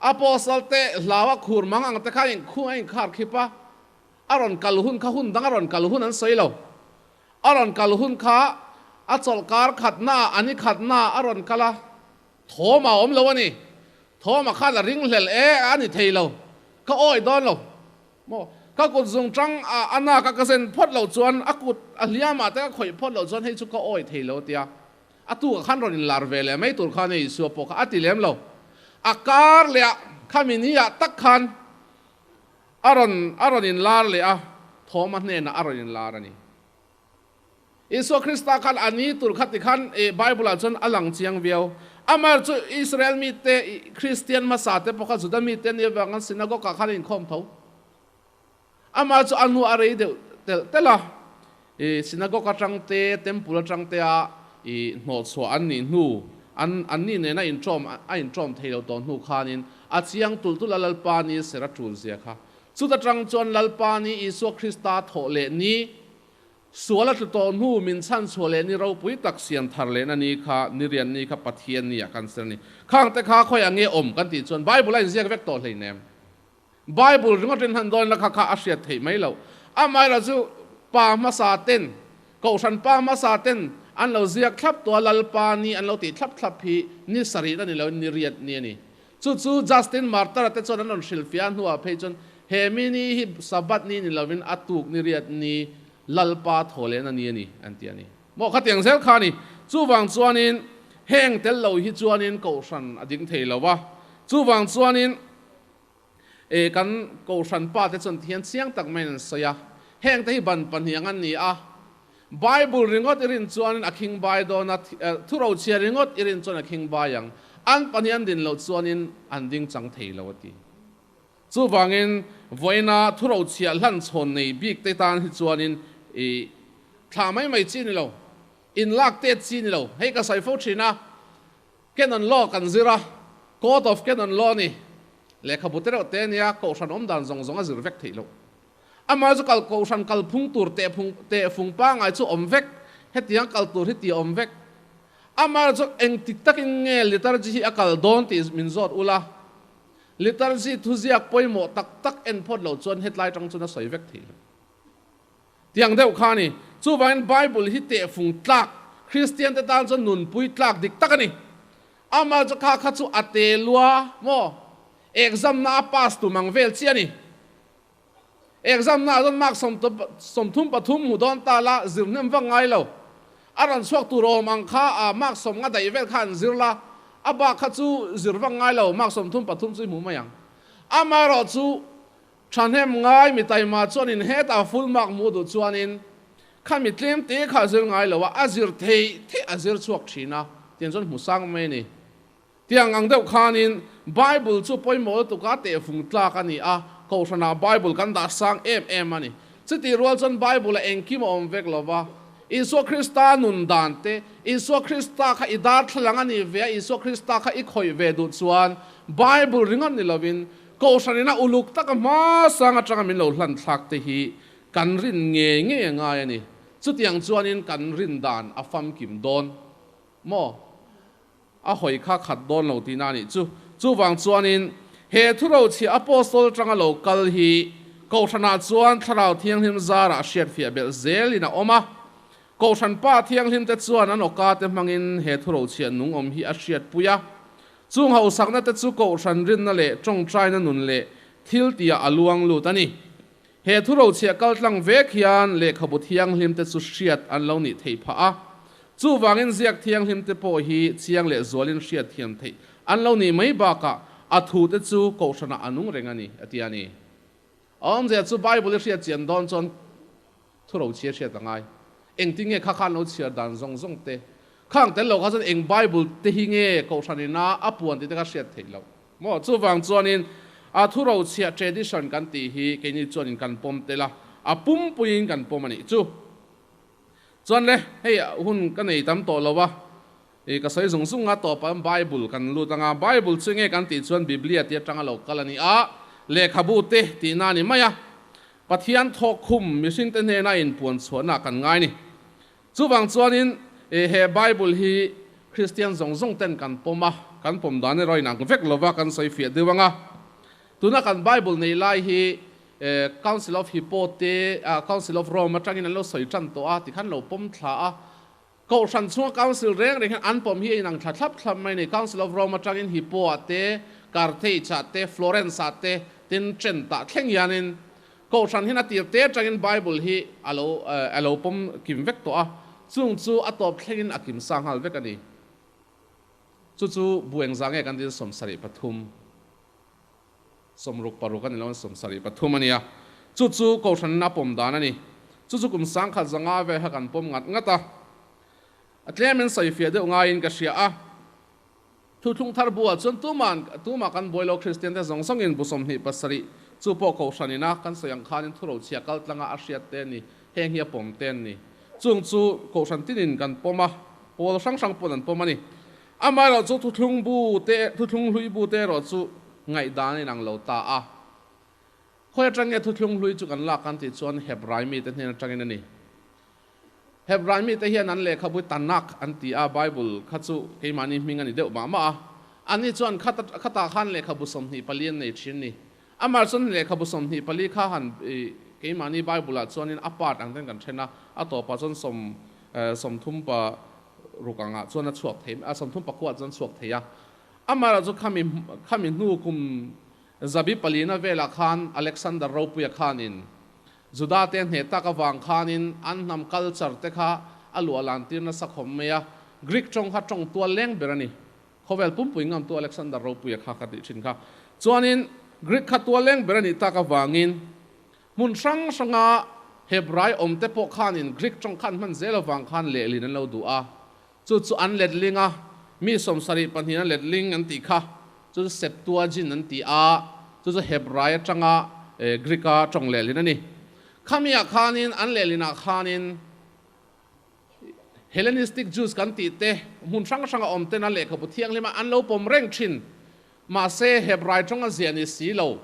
Apostle te hlau a khur mang ang te khan inkhung a inkhar khip a, a rawn kal hun kha hun dang a rawn kal hun an sawi lo. A rawn kal hun kha a chawlhkar khatna ah a ni khatna ah a rawn kal a, thawm a awm lo a ni. Thawm a khan a ringhlel e a ni thei lo, ka awih dawn lo. Maw? Ka kut zung tang a a nak a ka zen phawt loh chuan a kut a hliam ah te ka khawih phawt loh chuan hei chu ka awi thei lo tia a tuk ah khan rawn in lar ve leh mai tur khan hei Isua pawh kha a ti lem lo. A kar leh ah khami ni ah tak khan a rawn a rawn in lar leh a thawm a hnenah a rawn in lar a ni. Isua Krista khan a ni tur kha tikhan Bible ah chuan a lang chiang viau. Amah chu Israel mite, Kristian hmasa te pawh kha Juda mite nia vang an synagogue ah khan a inkhawm tho. Amah chu a hnu a rei deuh telh telh a, synagogue atang te, temple atang te a hnawhchhuah an nih hnu, an an ni nena inṭawm a inṭawm thei lo tawh hnu khanin a chiang tulh tulh a Lalpa ni ser a ṭul zia kha. Chuta tang chuan Lalpa ni Isua Krista thawh leh ni Sual a tlu tawh hnu min chhan chhuah leh ni ropui tak siam thar lehna ni kha ni rian ni kha Pathian ni ah kan ser a ni. Khang te kha khawiah nge awm kan tih chuan Bible a inziak vek tawh hleinem. Bible ringawt rin han dawn la kha kha a hriat theih mai loh. Amaherawh chu pa hmasa ten, Kohhran pa hmasa ten an lo ziak thlap tawh a, Lalpa ni an lo tih thlap thlap hi ni sarih na ni loin ni riat ni a ni. Chu chu Justin Martyr-a te chuan an rawn hrilhfiah hnuah phei chuan he mi ni hi Sabbath ni ni lovin a tuk ni riat ni Lalpa thaw lehna ni a ni an ti a ni. Maw khatiang zel kha a ni. Chuvang chuanin heng tel lo hi chuanin Kohhran a ding thei lo a. Chuvang chuanin e kan Kohhran pa te chuan tihian chiang tak maiin an sawi a. Heng te hi ban pahnih ang an ni a. Bible ringawt i rin chuanin a khing bai dawn a, thurochhia ringawt i rin chuan a khing bai ang. An pahnih an din loh chuanin an ding chang thei lo a ti. Chuvangin vawiina thurochhiah hlan chhawn nei bik te tan hi chuanin i thlah mai mai chi ni lo, inlak tet chi ni lo. Hei ka sawi fo thin a, Canon Law kan zir a, Code of Canon Law ni lehkhabu te reuh te a nia, kohhran awm dan zawng zawng a zir vek theih loh. Amah chu kal kohhran kalphung tur tehphung tehfung pangngai chu awm vek, hetiang kal tur hi tih a awm vek. Amah chu engtik takin nge liturgy hi a kal dawn tih min zawt ula, liturgy thuziak pawimawh tak tak en phawt loh chuan hetlai tang chuan a sawi vek theih loh. Tiang deuh kha a ni. Chuvangin Bible hi tehfung tlak, Kristian te tan chuan nunpui tlak dik tak a ni. Amah chu kha kha chu a te lua maw? Exam na a pass tum ang vel chiah a ni. Exam na ah chuan mark 33 hmu dawn ta la, zir hnem vak ngai lo. A rawn chhuak tur awm ang kha a mark 50 daih vel kha an zir la, a bak kha chu zir vak ngai lo, mark 33 chu i hmu mai ang. Amaherawh chu thahnem ngai mi taima chuanin hetah full mark hmuh duh chuanin kha mi tlem te kha a zir ngai lo a, a zir theih theih a zir chhuak thin a, tiang chuan hmu sang mai a ni. Tiang ang deuh khanin Bible chu pawimawh lutuka tehfung tlak a ni a, Kohhranah Bible kan dah sang em em a ni. Chutih rual chuan Bible-a engkim a awm vek lo va, Isua Krista nun dan te, Isua Krista kha i darthlalang a ni ve a, Isua Krista kha i khawih ve duh chuan Bible ringawt ni lovin Kohhranin a uluk taka hma sang atanga min lo hlan thlak te hi kan rin ngei ngei a ngai a ni. Chutiang chuanin kan rin dan a famkim dawn maw? A hawi kha khat dawn lo tihna a nih chu. Chuvang chuanin, he thurochhiah Apostol atanga lo kal hi Kohhranah chuan Thlarau Thianghlim zarah hriatfiah belh zelin a awm a. Kohhran Pa Thianghlimte chuan an awka te hmangin he thurochhiah nung awm hi a hriatpui a. Chung hausakna te chu Kohhran rinna leh tawngtaina nun leh thil tihah a luang lut a ni. He thurochhiah kaltlang vek hian lehkhabu thianghlim te chu hriat an lo nih theih phah a, chuvangin ziak thianghlim te pawh hi chiang leh zualin hriat thiam theih an lo nih mai bakah a thu te chu kohhranah a nung reng a ni, a ti a ni. A awmzia chu Bible i hriat chian dawn chuan thurochhia hriat a ngai. Engtin nge kha khan lo chhiar dan zawng zawng te? Khang tel lo kha chuan eng Bible te hi nge kohhran ina a puan tih te kha hriat theih loh. Maw? Chuvang chuanin a thurochhiah tradition kan tih hi keini chuanin kan pawm tel a, a pumpuiin kan pawm a nih chu. Chuan le, hei hun ka nei tam tawh lo a, i ka sawi zung zung a, tawpah Bible kan lut ang a, Bible chu enge kan tih chuan Biblia tih atanga lo kal a ni a, lehkhabu te tihna a ni mai a, Pathian thawkkhum mihringte hnena inpuan chhuahna kan ngai a ni. Chuvang chuanin he Bible hi Kristian zawng zawng ten kan pawm a, kan pawm dan erawh inang vek lova kan sawi fiah deuh ang a. Tuna kan Bible nei lai hi Council of Hippo te, Council of Rome atangin an lo sawi tan tawh a, tikhan lo pawm thla a. Kohhran chhunga Council reng reng hian an pawm hi a inang thla thlap thlap mai a ni. Council of Rome atangin Hippo-ah te, Carthage-ah te, Florence-ah te, tin Trent-ah thleng hianin Kohhran hian a tir te atangin Bible hi a lo a lo pawm kim vek tawh a, chung chu a tawp thlengin a kim sa nghal vek a ni. Chu chu bu engzah nge kan tin 73, 66 a ni lo, 73 a nia. Chu chu Kohhranin a pawm dan a ni. Chu chu kum 1500 vel kha kan pawm ngat ngat a. A tlemin sawifiah deuh ngaiin ka hria a. Thuthlung thar buah chuan tuman tumah kan buai lo, Kristiante zawng zawngin bu 27 chu pawh kohhran ina kan sawi ang khanin thurochhia kal tlanga a hriat te a ni, heng hi a pawm te an ni. Chung chu kohhran tinin kan pawm a, pawl hrang hrang pawn an pawm a ni. Amaherawh chu thuthlung bu te, thuthlung hlui bu te erawh chu ngaihdan a inang lo ta a. Khawi atang nge thuthlung hlui chu kan lak kan tih chuan Hebrai mite hnen atangin a ni. Hebrai mite hian an lehkhabu Tanakh an ti a, Bible kha chu keimahni hming a ni deuh mah mah a. Anni chuan khatah khan lehkhabu 24 an nei thin ni. Amah chuan lehkhabu 24 kha han keimahni Bible-ah chuanin a part ang ten kan then a, a tawpah chuan sawm 36 angah chuan a chhuak thei a, 34 ah chuan a chhuak thei a. Amaherawhchu khami khami hnu kum zabi palina velah khan Alexander Ropuia khanin Juda te hneh tak avang khanin an hnam culture te kha a luah lan tir nasa khawp mai a, Greek tawng kha tawng tual leng ber a ni. Khawvel pumpui ngamtu Alexander Ropuia kha ka tih thin kha. Chuanin Greek kha tual leng ber a nih tak avangin hmun hrang hranga Hebrai awm te pawh khanin Greek tawng kha an hman zel avang khan lehlin an lo duh a. Chu chu an letling a, mi 72 an letling an tih kha, chu chu Septuagint an ti a. Chu chu Hebrai atanga Greek-a tawng lehlin a ni. Khamiah khanin an lehlinah khanin Hellenistic Jews kan tih te, hmun hrang hranga awm tena lehkhabu thianghlima an lo pawm reng thin. Mahse, Hebrai tawnga ziah ni si lo,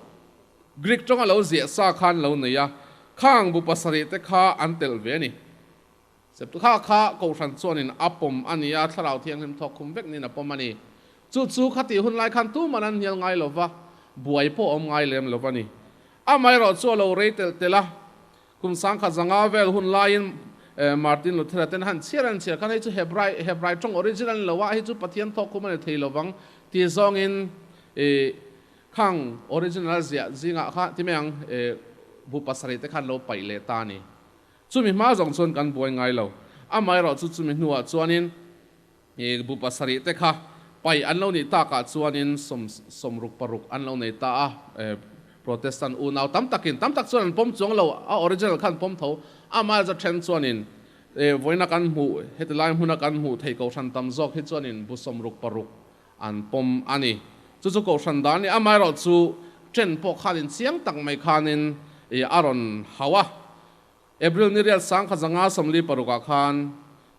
Greek tawnga lo ziah sa khan lo nei a, khang bu pasarih te kha an telh ve a ni. Septuagint kha Kohhran chuanin a pawm a ni a, Thlarau Thianghlim thawk khum vek niin a pawm a ni. Chu chu khatih hun lai khan tuman an hnial ngai lo va, buai pawh a awm ngai lem lo va ni. Amaherawh chu a lo rei telh telh a, kum sangkhat zanga vel hun laiin Martin Luther-a ten han chhiar an chhiar khan hei chu Hebrai Hebrai tawng original a ni lo a, hei chu Pathian thawk khum a ni thei lo vang ti zawngin khang original a ziah zingah kha ti mai ang bu pasarih te khan lo paih leh ta a ni. Chumi hma zawng chuan kan buai ngai lo. Amaherawh chu chumi hnuah chuanin bu pasarih te kha paih an lo nih takah chuanin sawm sawmruk paruk an lo nei ta a. Protestant unau tam takin, tam tak chuan an pawm chuang lo, a original kha an pawm tho. Amaherawh chu then chuanin vawiina kan hmuh, heti lai hmuna kan hmuh thei kohhran tam zawk hi chuanin bu sawmruk paruk an pawm a ni. Chu chu kohhran dan a ni. Amaherawh chu then pawh khanin chiang tak mai khanin a rawn hauh a. April ni riat sangkhat zanga 46 ah khan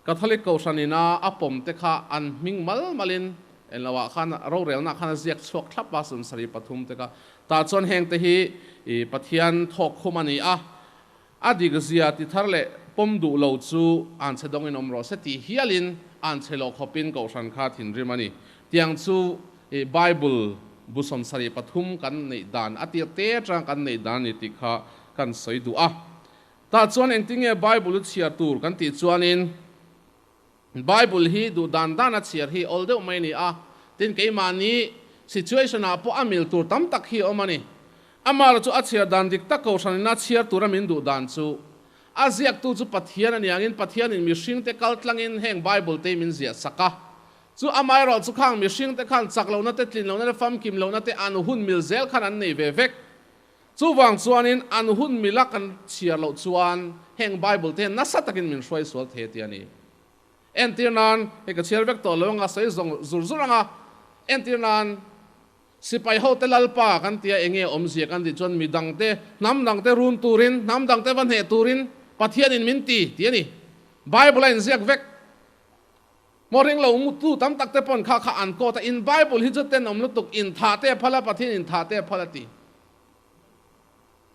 Catholic Kohhran ina a pawm te kha an hming mal malin en lo ah khan rorelna khan a ziak chhuak thlap a, 73 te kha. Tah chuan heng te hi i Pathian thawk khum a ni a, a dik zia ti thar leh pawm duh lo chu an chhe dawngin awm rawh se ti hialin an chhe lo khawpin Kohhran kha thinrim a ni. Tiang chu i Bible bu 73 kan neih dan a tir te atang kan neih dan a ni tih kha kan sawi duh a. Tah chuan engtinge Bible u chhiar tur kan tih chuanin Bible hi duh dan dana chhiar hi awl deuh mai a ni a, tin keimahni situation ah pawh a mil tur tam tak hi a awm a ni. Amah chu a chhiar dan dik tak kohhranin a chhiar tura min duh dan chu a ziaktu chu Pathian a ni angin Pathianin mihringte kal tlangin heng Bible te hi min ziah sak a. Chu amaherawh chu khang mihringte khan chak lohna te tlin lohna te famkim lohna te an hun mil zel khan an nei ve vek. Chuvang chuanin an hun mila kan chhiar loh chuan heng Bible te hian nasa takin min hruai sual thei a ti a ni. Entir nan, hei ka chhiar vek tawh lo anga sawi zawng zur zur anga, entir nan, sipai hote Lalpa kan tia enge awmzia kan tih chuan midangte, hnam dangte run turin, hnam dangte va hneh turin Pathianin min ti, ti a ni. Bible a inziak vek. Maw ring lo tu tam tak te pawn kha kha an kawt a, in Bible hi chu tenawm lutuk, in thah te a phal a, Pathian in thah te a phal a ti.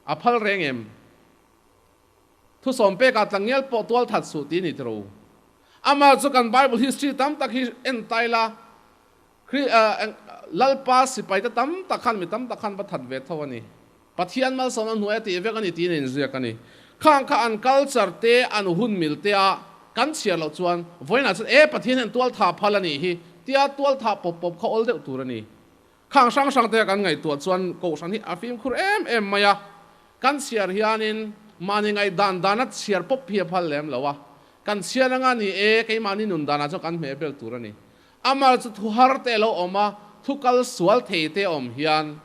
A phal reng em? Thusawm pekah tlangial pawh tual that suh ti ni tiro. Amah chu kan Bible history tam tak hi en tai la, Kri Lalpa sipai te tam tak khan mi tam tak khan va that ve tho a ni. Pathian malsawmna hnuai a tih vek a ni tiin a inziak a ni. Khang kha an culture te, an hun mil te a kan chhiar loh chuan vawiinah chuan e Pathian hian tual tha phal a nih hi tia tual tha pawp pawp kha awl deuh tur a ni. Khang hrang hrang te a kan ngaihtuah chuan Kohhran hi a fimkhur em em mai a, kan chhiar hianin mahni ngaihdan dana chhiar pawp hi a phal lem lo a, kan chhiar anga ni e keimahni nun danah chuan kan hmeh bel tur a ni. Amah chu thu har te lo awm a, thu kal sual thei te awm hian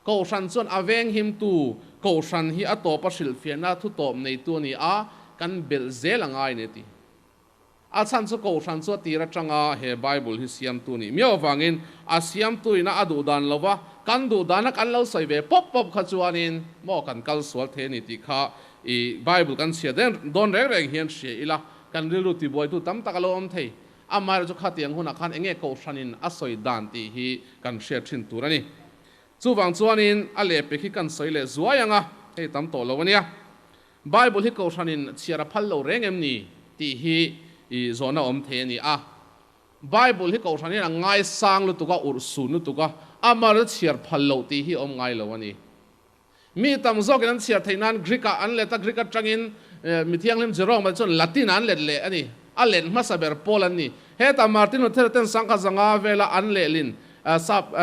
Kohhran chuan a venghimtu Kohhran hi a tawpa hrilhfiahna thu tawp neitu a ni a, kan belh zel a ngai a ni a ti. A chhan chu Kohhran chu a tir atanga he Bible hi siamtu nih miau avangin a siamtu ina a duh dan lova kan duh dana kan lo sawi ve pawp pawp kha chuanin maw kan kal sual thei a ni tih kha i Bible kan chhiar dawn reng reng hian hria ila kan rilru tibuaitu tam tak a lo awm thei. Amaherawhchu khatiang hunah khan enge Kohhranin a sawi dan tih hi kan hriat thin tur a ni. Chuvang chuanin a lehpek hi kan sawi leh zuai ang a, hei tam tawh lo a nia. Bible hi Kohhranin chhiar a phal lo reng em ni tih hi i zawhna awm thei a ni a. Bible hi Kohhran hian a ngaisang lutuk a, urh sun lutuk a, amah chhiar phal loh tih hi awm ngai lo a ni. Mi tam zawkin an chhiar theih nan Greek-ah an let a, Greek atangin mi thianghlim Jerome-a chuan Latin-ah an let leh a ni. A let hmasa ber pawl an ni. Heta Martin Luther-a ten sangkhat zanga vela an lehlin, sap,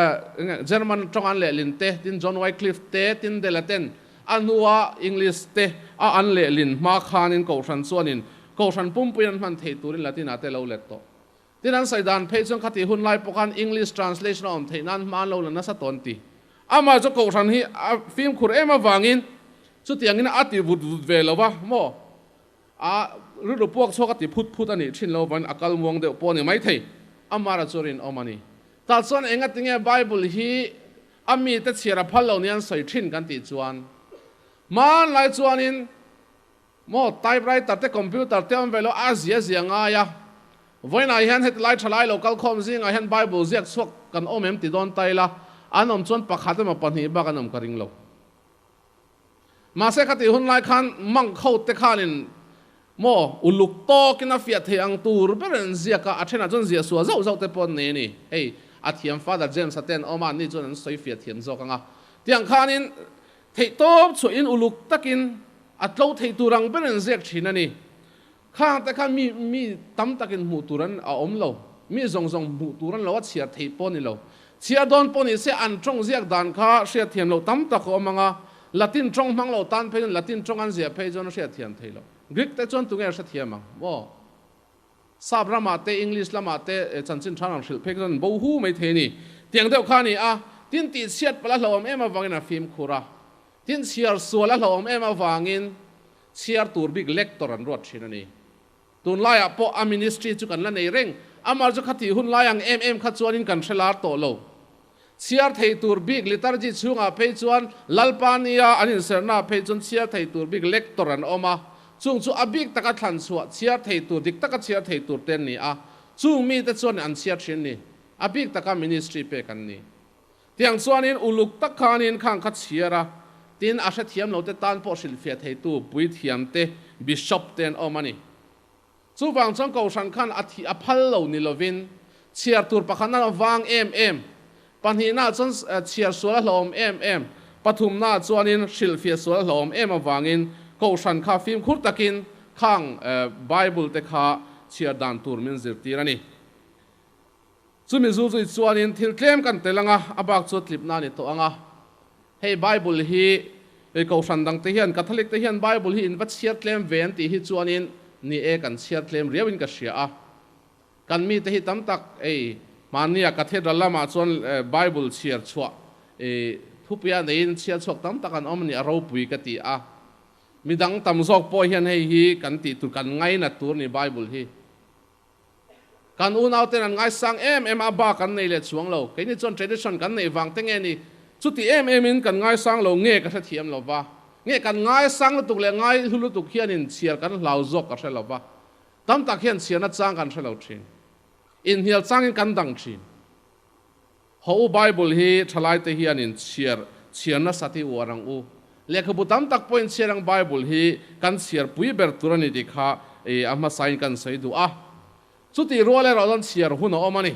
German tawnga an lehlin te, tin John Wycliffe te, Tyndale-a ten a hnua English te a an lehlin hma khanin Kohhran chuanin Kohhran pumpuiin an hman theih turin Latin-ah te lo let tawh. Tin an sawi dan phei chuan khati hun lai pawh khan English translation a awm theih nan hma an lo la nasa tawn ti. Amah chu Kohhran hi a fimkhur em avangin chutiangin a ti vut vut ve lo va maw? A rilru puak chhuak a ti phut phut a nih thin lo avangin a kal muang deuh pawh a ni maithei. Amara chu rinawm a ni. Tah chuan engatinge Bible hi A mite chhiar a phal lo nia an sawi thin kan tih chuan hmanlai chuanin maw typewriter te computer te awm ve lo a zia zia ngai a, vawiinah hian heti lai thalai lo kalkhawm zingah hian Bible ziak chhuak kan awm em ti dawn ta ila an awm chuan pakhat emaw pahnih bak an awm ka ring lo. Mahse khatih hun lai khan monk ho te khanin maw uluk tawkin a fiah thei ang tur ber an ziak a, a thenah chuan ziah suah zauh zauh te pawh an nei a ni. Hei a thiam Father James-a te an awm a, anni chuan an sawi fiah thiam zawk ang a. Tiang khanin theih tawp chhuahin uluk takin a tlo thei tur ang ber an ziak thin a ni. Khang te kha mi mi tam takin hmuh tur an a awm lo. Mi zawng zawng hmuh tur an lo a chhiar theih pawh a ni lo. Chhiar dawn pawh ni se an tawng ziak dan kha hriatthiam loh tam tak a awm ang a, Latin tawng hmang lo tan phei chuan Latin tawng an ziah phei chuan a hriatthiam thei lo. Greek te chuan tunge a hrethiam ang maw? Sap ramah te English lamah te chanchin tha rawn hrilh phei chuan an bo hu mai thei a ni. Tiang deuh kha a ni a, tin tihchhiat palh a hlauhawm em avangin a fimkhur a. Tin chhiar sual a hlauhawm em avangin Chhiar tur bik lector an ruat thin a ni. Tunlaiah pawh a ministry chu kan la nei reng. Amah chu khatih hun lai ang em em kha chuanin kan hre lar tawh lo. Chhiar thei tur bik liturgy chhungah phei chuan Lalpa nia an inserhnaah phei chuan chhiar thei tur bik lector an awm a. Chung chu a bik taka thlan chhuah chhiar thei tur dik taka chhiar thei tur te an ni a. Chung mite chuan an chhiar thin ni. A bik taka ministry pek an ni. Tiang chuanin uluk tak khanin khang kha chhiar a, tin a hrethiam lote tan pawh hrilhfiah theitu puithiamte, bishop te an awm a ni. Chuvang chuan Kohhran khan a thih a phal lo ni lovin chhiar tur pakhatna a vang em em, pahnihna chuan chhiar sual a hlauhawm em em, pathumna chuanin hrilhfiah sual a hlauhawm em avangin Kohhran kha fimkhur takin khang Bible te kha chhiar dan tur min zirtir a ni. Chumi zu zui chuanin thil tlem kan tel ang a, a bak chu tlipna a ni tawh ang a. Hei Bible hi Kohhran dangte hian, Catholic te hian Bible hi in va chhiar tlem ve an tih hi chuanin ni e kan chhiar tlem riauin ka hria a. Kan mite hi tam tak ei hmania Cathedral lamah chuan Bible chhiar chhuah thupuia neiin chhiar chhuak tam tak an awm a ni, a ropui ka ti a. Midang tam zawk pawh hian hei hi kan tih tur, kan ngainat tur a ni Bible hi. Kan unauten an ngaisang em em a, ba kan nei leh chuang lo. Keini chuan tradition kan neih vang te nge ni? Chuti em emin kan ngaisang lo nge ka hrethiam lo va. Nge kan ngaisang lutuk leh ngai hlu lutuk hianin chhiar kan hlau zawk ka hre lo va. Tam tak hian chhiarna chang kan hre lo thin. Inhnial changin kan dang thin. Ho u Bible hi thalaite hianin chhiar chhiar nasat hi uar ang u. Lehkhabu tam tak pawhin chhiar ang Bible hi kan chhiar pui ber tur a ni tih kha a hmasain kan sawi duh a. Chutih rual erawh chuan chhiar hun a awm a ni.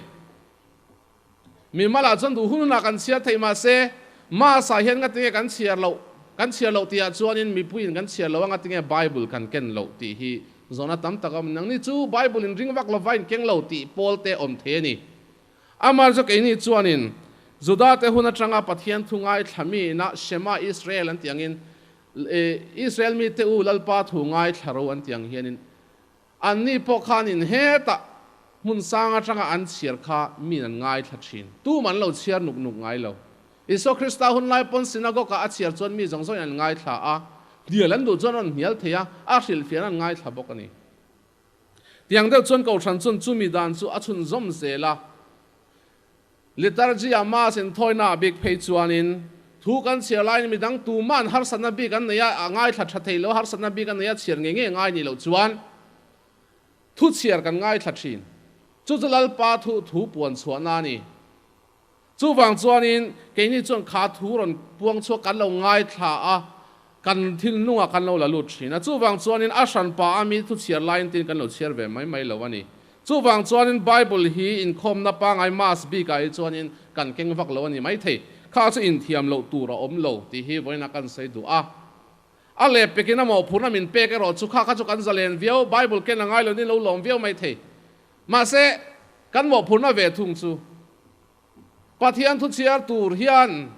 Mimalah chuan duh hun hunah kan chhiar theih mahse Mass ah hian ngatinge kan chhiar loh kan chhiar loh tihah chuanin mipuiin kan chhiar loh a ngatinge Bible kan ken loh tih hi zawhna tam tak a awm. Nangni chu Bible in ring vak lova in keng lo tih pawl te awm thei a ni. Amah chu keini chuanin Judate hun atanga Pathian thu ngaithla mi ina Shema Israel an tih angin, Israel mite u Lalpa thu ngaithla ro an tih ang hianin anni pawh khanin hetah hmun sang atanga an chhiar kha min an ngaithla thin. Tum an lo chhiar nuk nuk ngai lo. Isua Krista hun lai pawn synagogue-ah a chhiar chuan mi zawng zawngin an ngaithla a, hnial an duh chuan an rawn hnial thei a, a hrilhfiahna an ngaithla bawk a ni. Tiang deuh chuan Kohhran chuan chumi dan chu a chhunzawm zel a. Liturgy-ah Mass inthawina a bik phei chuanin thu kan chhiar laiin midang tuma'n harsatna bik an nei a, a ngaithla tha thei lo, harsatna bik an nei a, chhiar ngei ngei ngai ni loh chuan thu chhiar kan ngaithla thin. Chu chu Lalpa thu thu puan chhuahna a ni. Chuvang chuanin keini chuan kha thu rawn puang chhuak kan lo ngaithla a, kan thil nungah kan lo la lut thin a. Chuvang chuanin a hranpa a mi thu chhiar laiin tin kan lo chhiar ve mai mai lo a ni. Chuvang chuanin Bible hi inkhawmna pangai mass bikah hi chuanin kan keng vak lo a ni maithei. Kha chu inthiam loh tur a awm lo tih hi vawiinah kan sawi duh a. A leh pekin a mawhphurhna min pek erawh chu kha kha chu kan zalen viau, Bible ken a ngai lo niin lo lawm viau maithei. Mahse, kan mawhphurhna ve thung chu Pathian thu chhiar tur hian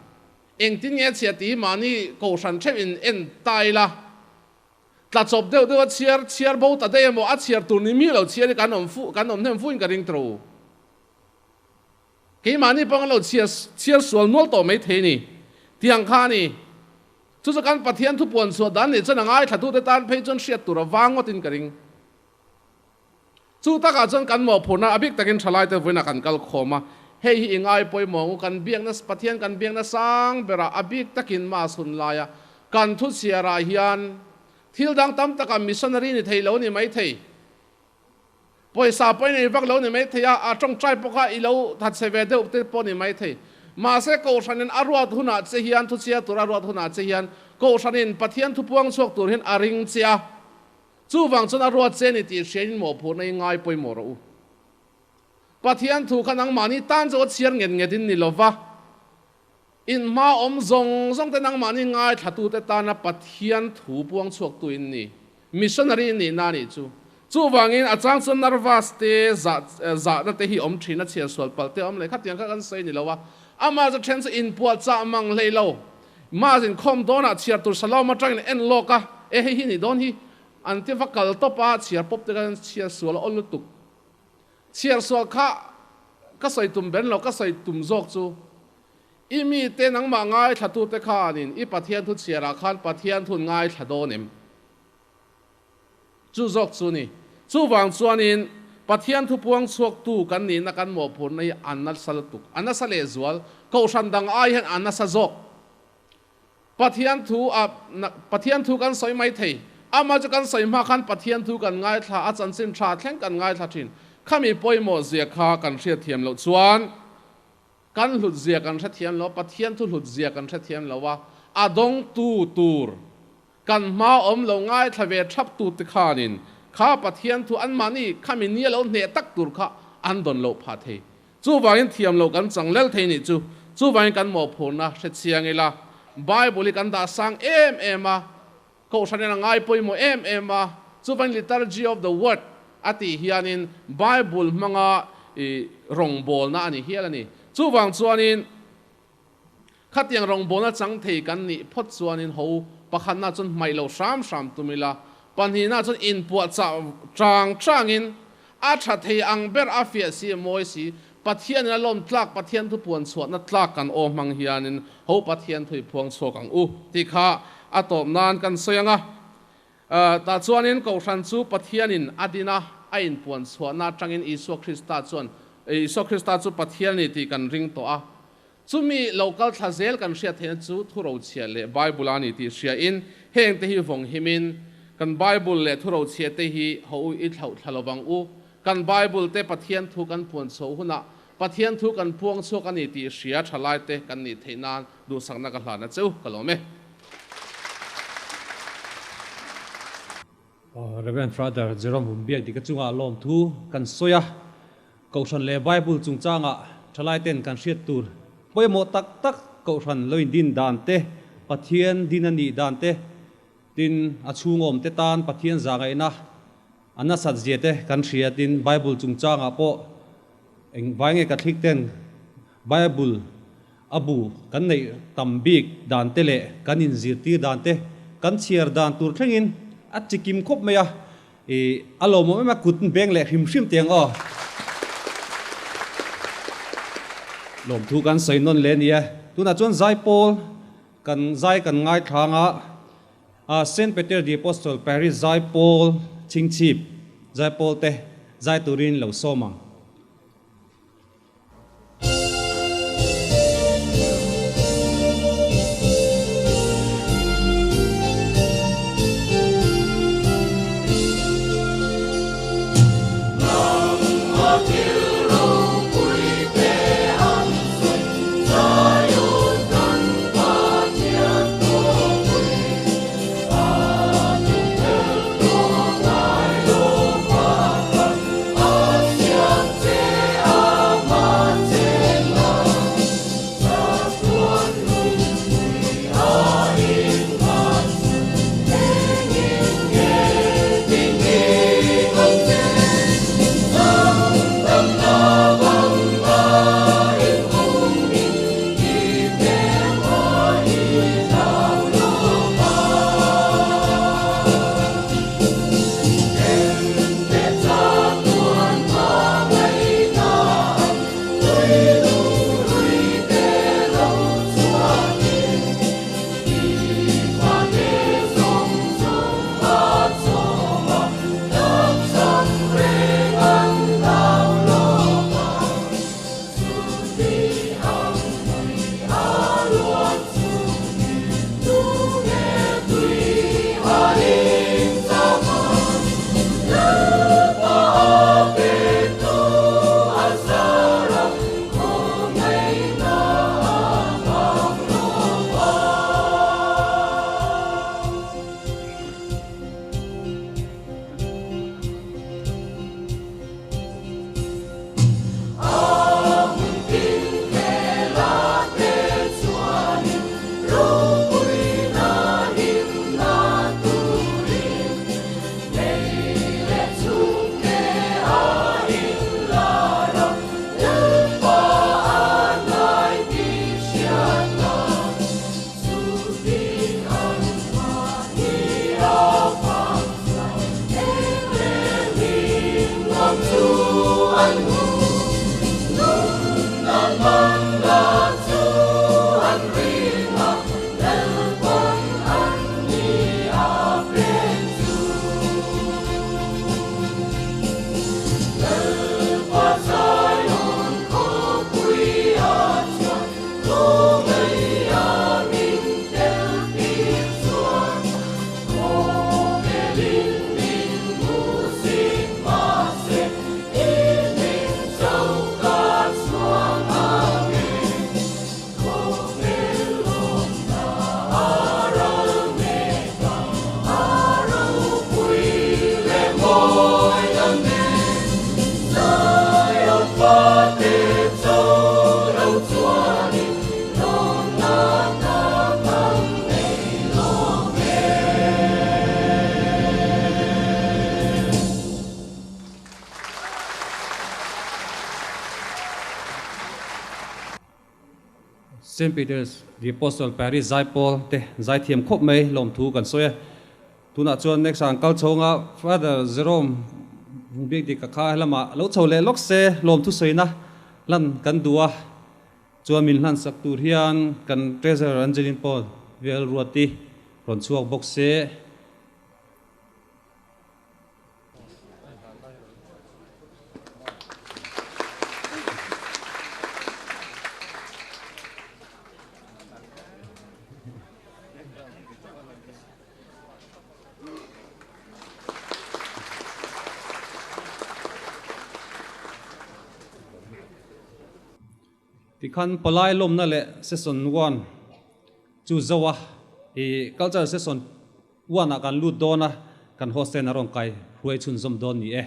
engtin nge chhia tih hi mahni kohhran theuh in en ta ila, tla chawp deuh deuh a chhiar chhiar bo ta daih emaw a chhiar tur ni mi lo chhiar hi kan awm fuh kan awm hnem fuhin ka ring tawh. Keimahni pawh an lo chhiar chhiar sual nual tawh mai thei ni. Tiang kha a ni. Chu chu kan Pathian thu puan chhuah dan nih chuan a ngaithlatute tan phei chuan hriat tur a vang ngawtin ka ring. Chu takah chuan kan mawhphurhna a bik takin thalaite vawiinah kan kal khawm a. Hei hi i ngai pawimawh ang u, kan biakna Pathian kan biakna sang berah a bik takin Mass hun laia kan thu chhiarah hian thil dang tam takah missionary ni thei lo ni mai thei. Pawisa pawh i nei vak lo ni mai thei a, a tawngtai pawh kha i lo thatchhe ve deuh te pawh ni mai thei. Mahse Kohhranin a ruat hunah che hian, thuchhia tur a ruat hunah che hian Kohhranin Pathian thupuang chhuak tur hian a ring che a, chuvang chuan a ruat che ni tih hriain mawhphurhna i ngai pawimawh rawh u. Pathian thu kha nangmahni tan chu a chhiar nget nget in ni lova, in hma awm zawng zawng te nangmahni ngaithlatute tana Pathian thu puang chhuaktu in ni, missionary in nihna a nih chu. Chuvangin a chang chuan nervous te zah zahna te hi awm thin a, chhiar sual palh te awm leh khatiang kha kan sawi ni lo a, amah chu then chu inpuahchah mang hlei lo, Mass inkhawm dawnah chhiar tur Shalom atangin en lawk a, e hei hi nih dawn hi, an ti va kal tawp a, chhiar pawp te khan chhiar sual a awl lutuk. Chhiar sual kha ka sawi tum ber lo, ka sawi tum zawk chu i mite nangmah ngaithlatute khanin i Pathian thu chhiarah khan Pathian thun ngaithla dawn em? Chu zawk chu ni. Chuvang chuanin Pathian thu puang chhuaktu kan nihna kan mawhphurhna hi a nasa lutuk, a nasa lehzual, kohhran dang ai hian a nasa zawk. Pathian thu a Pathian thu kan sawi mai thei. Amah chu kan sawi hma khan Pathian thu kan ngaithla a, chanchin tha thleng kan ngaithla thin. Khami pawimawh zia kha kan hriatthiam loh chuan kan hlut zia kan hrethiam lo a, Pathian thu hlut zia kan hrethiam lo a, a dawngtu tur kan hma awm lo ngaithla ve thap tu te khanin kha Pathian thu anmahni khami nia lo hneh tak tur kha an dawn loh phah thei. Chuvangin thiam loh kan chang lel thei nih chu. Chuvangin kan mawhphurhna hre chiang ila, Bible hi kan dah sang em em a, Kohhran in a ngai pawimawh em em a, chuvangin Liturgy of the Word a tih hianin Bible hmanga i rawngbawlna a ni hial a ni. Chuvang chuanin khatiang rawngbawlna chang thei kan nih phawt chuanin ho pakhatna chuan hmaih loh hram hram tum ila, pahnihna chuan inpuahchah chang changin A tha thei ang ber a fiah si a mawi si, Pathianin a lawm tlak Pathian thu puan chhuahna tlak kan aw hmang hianin ho Pathian thu i phuang chhuak ang u tih kha a tawp nan kan sawi ang a. Tah chuanin Kohhran chu Pathianin a din a, a inpuan chhuahna atangin Isua Krista chuan Isua Krista chu Pathian a ni tih kan ring tawh a. Chumi lo kal thla zel kan hriat theihna chu thurochhiah leh Bible a ni tih hriain hengte hi vawng himin kan Bible leh thurochhiah te hi ho u i thlauh thla lovang u. Kan Bible te Pathian thu kan puan chhoh hunah Pathian thu kan puang chhuak a ni tih hria tha lai te kan nih theih nan duhsakna ka hlan a che u ka lawm e. Rev. Father Jerome Vumbiak dik a chungah lawmthu kan sawi a, Kohhran leh Bible chungchangah thalaiten kan hriat tur pawimawh tak tak Kohhran lo indin dan te, Pathian din a nih dan te, tin a chhungawm te tan Pathian zahngaihna a nasat zia te kan hria, tin Bible chungchangah pawh eng vai nge Catholic ten Bible a bu kan neih tam bik dan te leh kan inzirtir dan te kan chhiar dan tur thlengin a chikim khawp mai a, i a lawmawm em a kut beng leh hrim hrim teh ang aw. Lawmthu kan sawi nawn leh a nia. Tunah chuan Zaipawl kan zai kan ngaithlang a, Saint Peter the Apostle Parish Zaipawl chhingchhip Zaipawl te zai turin lo sawm ang. Saint Peter's the Apostle Parish Zaipawl te zaithiam khawp mai lawmthu kan sawi a. Tunah chuan next ah an kal chho anga Father Jerome Vungbiak Dika kha helamah lo chho leh lawk se lawmthu sawina hlan kan duh a. Chuan min hlan sak tur hian kan Treasurer Angeline pawh vel ruati rawn chhuak bawk se. Tikhan palai lawmna leh session one chu zo a, i culture session one ah kan lut dawn a, kan host ten a rawn kai hruai chhunzawm dawn ni e.